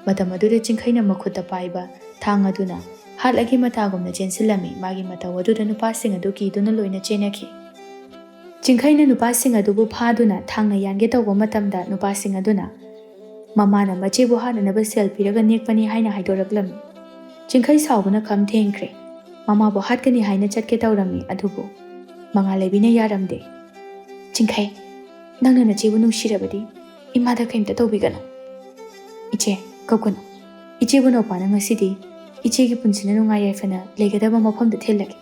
ꯃꯇꯝ ꯑꯗꯨꯗ ꯆꯤꯡꯈꯩꯅ ꯃꯈꯨꯠꯇ ꯄꯥꯏꯕ ꯊꯥꯡ ꯑꯗꯨꯅ ꯍꯥꯠꯂꯒꯦ ꯃꯇꯥꯒꯨꯝꯅ ꯆꯦꯟꯁꯤꯜꯂꯝꯃꯤ꯫ ꯃꯥꯒꯤ ꯃꯇꯧ ꯑꯗꯨꯗ ꯅꯨꯄꯥꯁꯤꯡ ꯑꯗꯨ ꯀꯤꯗꯨꯅ ꯂꯣꯏꯅ ꯆꯦꯟꯅꯈꯤ꯫ ꯆꯤꯡꯈꯩꯅ ꯅꯨꯄꯥꯁꯤꯡ ꯑꯗꯨꯕꯨ ꯐꯥꯗꯨꯅ ꯊꯥꯡꯅ ꯌꯥꯟꯒꯦ ꯇꯧꯕ ꯃꯇꯝꯗ ꯅꯨꯄꯥꯁꯤꯡ ꯑꯗꯨꯅ ꯃꯃꯥꯅ ꯃꯆꯦꯕꯨ ꯍꯥꯠꯅꯅꯕ ꯁꯦꯜ ꯄꯤꯔꯒ ꯅꯦꯛꯄꯅꯤ ꯍꯥꯏꯅ ꯍꯥꯏꯗꯣꯔꯛꯂꯝꯃꯤ꯫ ꯆꯤꯡꯈꯩ ꯁꯥꯎꯕꯅ ꯈꯝ ꯊꯦꯡꯈ꯭ꯔꯦ꯫ ꯃꯃꯥꯕꯨ ꯍꯥꯠꯀꯅꯤ ꯍꯥꯏꯅ ꯆꯠꯀꯦ ꯇꯧꯔꯝꯃꯤ, ꯑꯗꯨꯕꯨ ꯃꯉꯥꯜ ꯂꯩꯕꯤꯅ ꯌꯥꯔꯝꯗꯦ꯫ "ꯆꯤꯡꯈꯩ, ꯅꯪꯅ ꯅꯆꯦꯕꯨ ꯅꯨꯡꯁꯤꯔꯕꯗꯤ ꯏꯃꯥꯗ ꯀꯔꯤꯝꯇ ꯇꯧꯕꯤꯒꯅꯨ꯫ ꯏꯆꯦ, ꯀꯞꯀꯅꯨ꯫ ꯏꯆꯦꯕꯨ ꯅꯧꯄꯥꯅ ꯉꯁꯤꯗꯤ ꯏꯆꯦꯒꯤ ꯄꯨꯟꯁꯤꯅ ꯅꯨꯡꯉꯥꯏ ꯌꯥꯏꯐꯅ ꯂꯩꯒꯗꯕ ꯃꯐꯝꯗ ꯊꯤꯜꯂꯒꯦ꯫"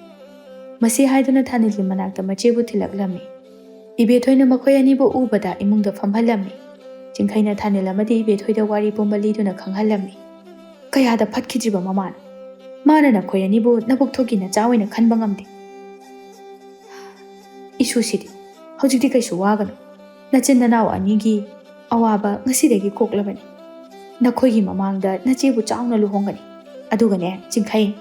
ꯃꯁꯤ ꯍꯥꯏꯗꯨꯅ ꯊꯥꯅꯤꯜꯒꯤ ꯃꯅꯥꯛꯇ ꯃꯆꯦꯕꯨ ꯊꯤꯜꯂꯛꯂꯝꯃꯤ꯫ ꯏꯕꯦꯊꯣꯏꯅ ꯃꯈꯣꯏ ꯑꯅꯤꯕꯨ ꯎꯕꯗ ꯏꯃꯨꯡꯗ ꯐꯝꯍꯜꯂꯝꯃꯤ꯫ ꯆꯤꯡꯈꯩꯅ ꯊꯥꯅꯤꯜ ꯑꯃꯗꯤ ꯏꯕꯦꯊꯣꯏꯗ ꯋꯥꯔꯤ ꯄꯨꯝꯕ ꯂꯤꯗꯨꯅ ꯈꯪꯍꯜꯂꯝꯃꯤ꯫ "ꯀꯌꯥꯗ ꯐꯠꯈꯤꯗ꯭ꯔꯤꯕ ꯃꯃꯥꯅꯣ! ꯃꯥꯅ ꯅꯈꯣꯏ ꯑꯅꯤꯕꯨ ꯅꯕꯨꯛ ꯊꯣꯛꯀꯤ ꯅꯆꯥ ꯑꯣꯏꯅ ꯈꯟꯕ ꯉꯝꯗꯦ꯫" "ꯏꯁꯨꯁꯤꯗꯤ, ꯍꯧꯖꯤꯛꯇꯤ ꯀꯩꯁꯨ ꯋꯥꯒꯅꯨ꯫ ꯅꯆꯤꯟ ꯅꯅꯥꯎ ꯑꯅꯤꯒꯤ ꯑꯋꯥꯕ ꯉꯁꯤꯗꯒꯤ ꯀꯣꯛꯂꯕꯅꯤ꯫ ꯅꯈꯣꯏꯒꯤ ꯃꯃꯥꯡꯗ ꯅꯆꯦꯕꯨ ꯆꯥꯎꯅ ꯂꯨꯍꯣꯡꯒꯅꯤ꯫ ꯑꯗꯨꯒꯅꯦ, ꯆꯤꯡꯈꯩ,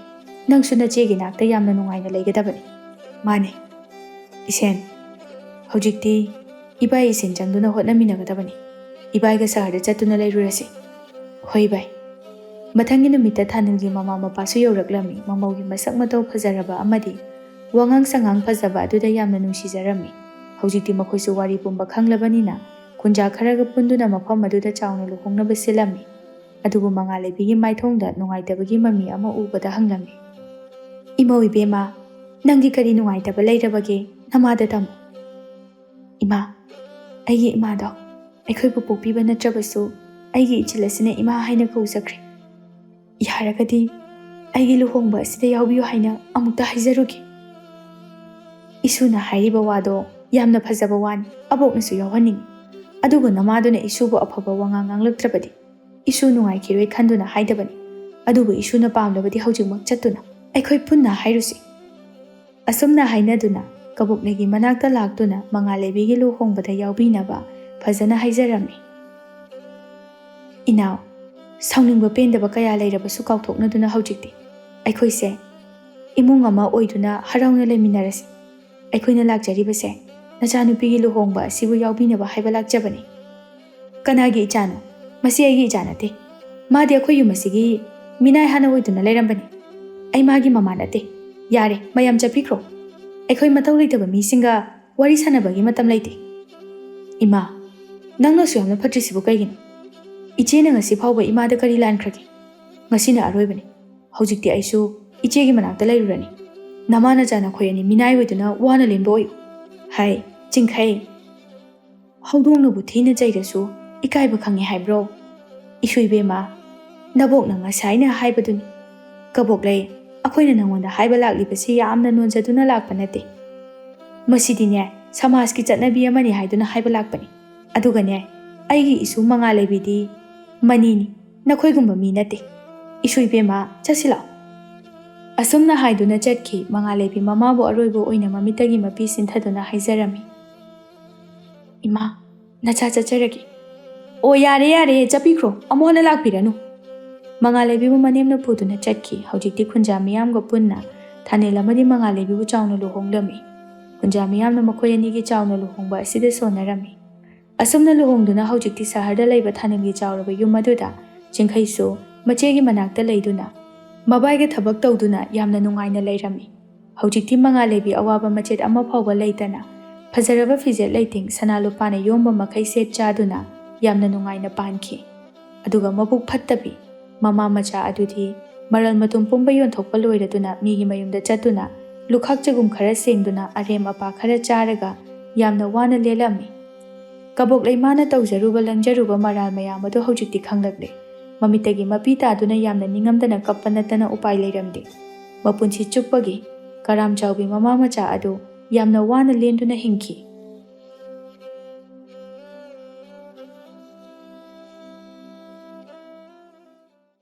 ꯅꯪꯁꯨ ꯅꯆꯦꯒꯤ ꯅꯥꯛꯇ ꯌꯥꯝꯅ ꯅꯨꯡꯉꯥꯏꯅ ꯂꯩꯒꯗꯕꯅꯤ꯫" "ꯃꯥꯅꯦ, ꯏꯁꯦꯟ꯫ ꯍꯧꯖꯤꯛꯇꯤ ꯏꯕꯥꯏ ꯏꯁꯦꯟ ꯆꯪꯗꯨꯅ ꯍꯣꯠꯅꯃꯤꯟꯅꯒꯗꯕꯅꯤ꯫ ꯏꯕꯥꯏꯒ ꯁꯍꯔꯗ ꯆꯠꯇꯨꯅ ꯂꯩꯔꯨꯔꯁꯤ꯫" "ꯍꯣꯏ, ꯏꯕꯥꯏ꯫" ꯃꯊꯪꯒꯤ ꯅꯨꯃꯤꯠꯇ ꯊꯥꯅꯤꯜꯒꯤ ꯃꯃꯥ ꯃꯄꯥꯁꯨ ꯌꯧꯔꯛꯂꯝꯃꯤ꯫ ꯃꯃꯧꯒꯤ ꯃꯁꯛ ꯃꯇꯧ ꯐꯖꯔꯕ ꯑꯃꯗꯤ ꯋꯥꯉꯥꯡ ꯁꯉꯥꯡ ꯐꯖꯕ ꯑꯗꯨꯗ ꯌꯥꯝꯅ ꯅꯨꯡꯁꯤꯖꯔꯝꯃꯤ꯫ ꯍꯧꯖꯤꯛꯇꯤ ꯃꯈꯣꯏꯁꯨ ꯋꯥꯔꯤ ꯄꯨꯝꯕ ꯈꯪꯂꯕꯅꯤꯅ ꯈꯨꯟꯖꯥ ꯈꯔꯒ ꯄꯨꯟꯗꯨꯅ ꯃꯐꯝ ꯑꯗꯨꯗ ꯆꯥꯎꯅ ꯂꯨꯍꯣꯡꯅꯕ ꯁꯤꯜꯂꯝꯃꯤ꯫ ꯑꯗꯨꯕꯨ ꯃꯉꯥꯜ ꯂꯩꯕꯤꯒꯤ ꯃꯥꯏꯊꯣꯡꯗ ꯅꯨꯡꯉꯥꯏꯇꯕꯒꯤ ꯃꯃꯤ ꯑꯃ ꯎꯕꯗ ꯍꯪꯂꯝꯃꯤ, "ꯏꯃꯧ ꯏꯕꯦꯝꯃ, ꯅꯪꯗꯤ ꯀꯔꯤ ꯅꯨꯡꯉꯥꯏꯇꯕ ꯂꯩꯔꯕꯒꯦ? ꯅꯃꯥꯗ ꯇꯝꯃꯨ꯫" "ꯏꯃꯥ, ꯑꯩꯒꯤ ꯏꯃꯥꯗꯣ ꯑꯩꯈꯣꯏꯕꯨ ꯄꯣꯛꯄꯤꯕ ꯅꯠꯇ꯭ꯔꯕꯁꯨ ꯑꯩꯒꯤ ꯏꯆꯤꯜ ꯑꯁꯤꯅ ꯏꯃꯥ ꯍꯥꯏꯅ ꯀꯧꯖꯈ꯭ꯔꯦ꯫ ꯌꯥꯔꯒꯗꯤ ꯑꯩꯒꯤ ꯂꯨꯍꯣꯡꯕ ꯑꯁꯤꯗ ꯌꯥꯎꯕꯤꯌꯨ ꯍꯥꯏꯅ ꯑꯃꯨꯛꯇ ꯍꯥꯏꯖꯔꯨꯒꯦ꯫" "ꯏꯁꯨꯅ ꯍꯥꯏꯔꯤꯕ ꯋꯥꯗꯣ ꯌꯥꯝꯅ ꯐꯖꯕ ꯋꯥꯅꯤ, ꯑꯕꯣꯛꯅꯁꯨ ꯌꯥꯎꯍꯟꯅꯤꯡꯉꯤ꯫ ꯑꯗꯨꯕꯨ ꯅꯃꯥꯗꯨꯅ ꯏꯁꯨꯕꯨ ꯑꯐꯕ ꯋꯥꯉꯥꯡ ꯉꯥꯡꯂꯛꯇ꯭ꯔꯕꯗꯤ ꯏꯁꯨ ꯅꯨꯡꯉꯥꯏꯈꯤꯔꯣꯏ ꯈꯟꯗꯨꯅ ꯍꯥꯏꯗꯕꯅꯤ꯫ ꯑꯗꯨꯕꯨ ꯏꯁꯨꯅ ꯄꯥꯝꯂꯕꯗꯤ ꯍꯧꯖꯤꯛꯃꯛ ꯆꯠꯇꯨꯅ ꯑꯩꯈꯣꯏ ꯄꯨꯟꯅ ꯍꯥꯏꯔꯨꯁꯤ꯫" ꯑꯁꯨꯝꯅ ꯍꯥꯏꯅꯗꯨꯅ ꯀꯕꯣꯛꯅꯒꯤ ꯃꯅꯥꯛꯇ ꯂꯥꯛꯇꯨꯅ ꯃꯉꯥꯜ ꯂꯩꯕꯤꯒꯤ ꯂꯨꯍꯣꯡꯕꯗ ꯌꯥꯎꯕꯤꯅꯕ ꯐꯖꯅ ꯍꯥꯏꯖꯔꯝꯃꯤ꯫ ꯏꯅꯥꯎ, ꯁꯥꯎꯅꯤꯡꯕ ꯄꯦꯟꯗꯕ ꯀꯌꯥ ꯂꯩꯔꯕꯁꯨ ꯀꯥꯎꯊꯣꯛꯅꯗꯨꯅ ꯍꯧꯖꯤꯛꯇꯤ ꯑꯩꯈꯣꯏꯁꯦ ꯏꯃꯨꯡ ꯑꯃ ꯑꯣꯏꯗꯨꯅ ꯍꯔꯥꯎꯅ ꯂꯩꯃꯤꯟꯅꯔꯁꯤ꯫ ꯑꯩꯈꯣꯏꯅ ꯂꯥꯛꯆꯔꯤꯕꯁꯦ ꯅꯆꯥꯅꯨꯄꯤꯒꯤ ꯂꯨꯍꯣꯡꯕ ꯑꯁꯤꯕꯨ ꯌꯥꯎꯕꯤꯅꯕ ꯍꯥꯏꯕ ꯂꯥꯛꯆꯕꯅꯤ꯫ ꯀꯅꯥꯒꯤ ꯏꯆꯥꯅꯣ? ꯃꯁꯤ ꯑꯩꯒꯤ ꯏꯆꯥ ꯅꯠꯇꯦ꯫ ꯃꯥꯗꯤ ꯑꯩꯈꯣꯏ ꯌꯨꯝ ꯑꯁꯤꯒꯤ ꯃꯤꯅꯥꯏ ꯍꯥꯟꯅ ꯑꯣꯏꯗꯨꯅ ꯂꯩꯔꯝꯕꯅꯤ꯫ ꯑꯩ ꯃꯥꯒꯤ ꯃꯃꯥ ꯅꯠꯇꯦ꯫ ꯌꯥꯔꯦ, ꯃꯌꯥꯝ ꯆꯠꯄꯤꯈ꯭ꯔꯣ꯫ ꯑꯩꯈꯣꯏ ꯃꯊꯧ ꯂꯩꯇꯕ ꯃꯤꯁꯤꯡꯒ ꯋꯥꯔꯤ ꯁꯥꯟꯅꯕꯒꯤ ꯃꯇꯝ ꯂꯩꯇꯦ꯫ ꯏꯃꯥ, ꯅꯪꯅꯁꯨ ꯌꯥꯝꯅ ꯐꯠꯇ꯭ꯔꯤꯁꯤꯕꯨ ꯀꯩꯒꯤꯅꯣ? ꯏꯆꯦꯅ ꯉꯁꯤ ꯐꯥꯎꯕ ꯏꯃꯥꯗ ꯀꯔꯤ ꯂꯥꯟꯈ꯭ꯔꯒꯦ? ꯉꯁꯤꯅ ꯑꯔꯣꯏꯕꯅꯤ꯫ ꯍꯧꯖꯤꯛꯇꯤ ꯑꯩꯁꯨ ꯏꯆꯦꯒꯤ ꯃꯅꯥꯛꯇ ꯂꯩꯔꯨꯔꯅꯤ꯫ ꯅꯃꯥ ꯅꯆꯥ ꯅꯈꯣꯏ ꯑꯅꯤ ꯃꯤꯅꯥꯏ ꯑꯣꯏꯗꯨꯅ ꯋꯥꯅ ꯂꯦꯟꯕ ꯑꯣꯏꯌꯨ꯫ ꯍꯥꯏ, ꯆꯤꯡꯈꯩ꯫ ꯍꯧꯗꯣꯡꯅꯕꯨ ꯊꯤꯅ ꯆꯩꯔꯁꯨ ꯏꯀꯥꯏꯕ ꯈꯪꯉꯤ ꯍꯥꯏꯕ꯭ꯔꯣ? ꯏꯁꯨ ꯏꯕꯦꯝꯃ, ꯅꯕꯣꯛꯅ ꯉꯁꯥꯏꯅ ꯍꯥꯏꯕꯗꯨꯅꯤ꯫ ꯀꯕꯣꯛꯂꯩ, ꯑꯩꯈꯣꯏꯅ ꯅꯉꯣꯟꯗ ꯍꯥꯏꯕ ꯂꯥꯛꯂꯤꯕꯁꯤ ꯌꯥꯝꯅ ꯅꯣꯟꯖꯗꯨꯅ ꯂꯥꯛꯄ ꯅꯠꯇꯦ꯫ ꯃꯁꯤꯗꯤꯅꯦ, ꯁꯃꯥꯖꯀꯤ ꯆꯠꯅꯕꯤ ꯑꯃꯅꯤ ꯍꯥꯏꯗꯨꯅ ꯍꯥꯏꯕ ꯂꯥꯛꯄꯅꯤ꯫ ꯑꯗꯨꯒꯅꯦ, ꯑꯩꯒꯤ ꯏꯁꯨ ꯃꯉꯥ ꯂꯩꯕꯤꯗꯤ ꯃꯅꯤꯅꯤ, ꯅꯈꯣꯏꯒꯨꯝꯕ ꯃꯤ ꯅꯠꯇꯦ꯫ ꯏꯁꯨ ꯏꯕꯦꯝꯃ, ꯆꯠꯁꯤ ꯂꯥꯛꯑꯣ꯫ ꯑꯁꯨꯝꯅ ꯍꯥꯏꯗꯨꯅ ꯆꯠꯈꯤ꯫ ꯃꯉꯥ ꯂꯩꯕꯤ ꯃꯃꯥꯕꯨ ꯑꯔꯣꯏꯕ ꯑꯣꯏꯅ ꯃꯃꯤꯠꯇꯒꯤ ꯃꯄꯤ ꯁꯤꯟꯊꯗꯨꯅ ꯍꯥꯏꯖꯔꯝꯃꯤ, "ꯏꯃꯥ, ꯅꯆꯥ ꯆꯠꯆꯔꯒꯦ꯫" "ꯑꯣ, ꯌꯥꯔꯦ, ꯌꯥꯔꯦ, ꯆꯠꯄꯤꯈ꯭ꯔꯣ, ꯑꯃꯨꯛ ꯍꯟꯅ ꯂꯥꯛꯄꯤꯔꯅꯨ꯫" ꯃꯉꯥ ꯂꯩꯕꯤꯕꯨ ꯃꯅꯦꯝꯅ ꯄꯨꯗꯨꯅ ꯆꯠꯈꯤ꯫ ꯍꯧꯖꯤꯛꯇꯤ ꯈꯨꯟꯖꯥ ꯃꯤꯌꯥꯝꯒ ꯄꯨꯟꯅ ꯊꯥꯅꯦꯜ ꯑꯃꯗꯤ ꯃꯉꯥ ꯂꯩꯕꯤꯕꯨ ꯆꯥꯎꯅ ꯂꯨꯍꯣꯡꯂꯝꯃꯤ꯫ ꯈꯨꯟꯖꯥ ꯃꯤꯌꯥꯝꯅ ꯃꯈꯣꯏ ꯑꯅꯤꯒꯤ ꯆꯥꯎꯅ ꯂꯨꯍꯣꯡꯕ ꯑꯁꯤꯗ ꯁꯣꯟꯅꯔꯝꯃꯤ꯫ ꯑꯁꯨꯝꯅ ꯂꯨꯍꯣꯡꯗꯨꯅ ꯍꯧꯖꯤꯛꯇꯤ ꯁꯍꯔꯗ ꯂꯩꯕ ꯊꯥꯅꯦꯜꯒꯤ ꯆꯥꯎꯔꯕ ꯌꯨꯝ ꯑꯗꯨꯗ ꯆꯤꯡꯈꯩꯁꯨ ꯃꯆꯦꯒꯤ ꯃꯅꯥꯛꯇ ꯂꯩꯗꯨꯅ ꯃꯕꯥꯏꯒ ꯊꯕꯛ ꯇꯧꯗꯨꯅ ꯌꯥꯝꯅ ꯅꯨꯡꯉꯥꯏꯅ ꯂꯩꯔꯝꯃꯤ꯫ ꯍꯧꯖꯤꯛꯇꯤ ꯃꯉꯥ ꯂꯩꯕꯤ ꯑꯋꯥꯕ ꯃꯆꯦꯠ ꯑꯃ ꯐꯥꯎꯕ ꯂꯩꯇꯅ ꯐꯖꯔꯕ ꯐꯤꯖꯦꯠ ꯂꯩꯇꯦꯡ ꯁꯅꯥ ꯂꯨꯄꯥꯅ ꯌꯣꯝꯕ ꯃꯈꯩ ꯁꯦꯠ ꯆꯥꯗꯨꯅ ꯌꯥꯝꯅ ꯅꯨꯡꯉꯥꯏꯅ ꯄꯥꯟꯈꯤ꯫ ꯑꯗꯨꯒ ꯃꯕꯨꯛ ꯐꯠꯇꯕꯤ ꯃꯃꯥ ꯃꯆꯥ ꯑꯗꯨꯗꯤ ꯃꯔꯜ ꯃꯇꯨꯝ ꯄꯨꯝꯕ ꯌꯣꯟꯊꯣꯛꯄ ꯂꯣꯏꯔꯗꯨꯅ ꯃꯤꯒꯤ ꯃꯌꯨꯝꯗ ꯆꯠꯇꯨꯅ ꯂꯨꯈꯥꯛ ꯆꯒꯨꯝ ꯈꯔ ꯁꯦꯡꯗꯨꯅ ꯑꯔꯦꯝ ꯑꯄꯥ ꯈꯔ ꯆꯥꯔꯒ ꯌꯥꯝꯅ ꯋꯥꯅ ꯂꯦꯜꯂꯝꯃꯤ꯫ ꯀꯕꯣꯛꯂꯩ ꯃꯥꯅ ꯇꯧꯖꯔꯨꯕ ꯂꯪꯖꯔꯨꯕ ꯃꯔꯥꯜ ꯃꯌꯥꯝ ꯑꯗꯨ ꯍꯧꯖꯤꯛꯇꯤ ꯈꯪꯂꯛꯂꯦ꯫ ꯃꯃꯤꯠꯇꯒꯤ ꯃꯄꯤ ꯇꯥꯗꯨꯅ ꯌꯥꯝꯅ ꯅꯤꯡꯉꯝꯗꯅ ꯀꯞꯄ ꯅꯠꯇꯅ ꯎꯄꯥꯏ ꯂꯩꯔꯝꯗꯦ꯫ ꯃꯄꯨꯟꯁꯤ ꯆꯨꯞꯄꯒꯤ ꯀꯔꯥꯝ ꯆꯥꯎꯕꯤ ꯃꯃꯥ ꯃꯆꯥ ꯑꯗꯨ ꯌꯥꯝꯅ ꯋꯥꯅ ꯂꯦꯟꯗꯨꯅ ꯍꯤꯡꯈꯤ꯫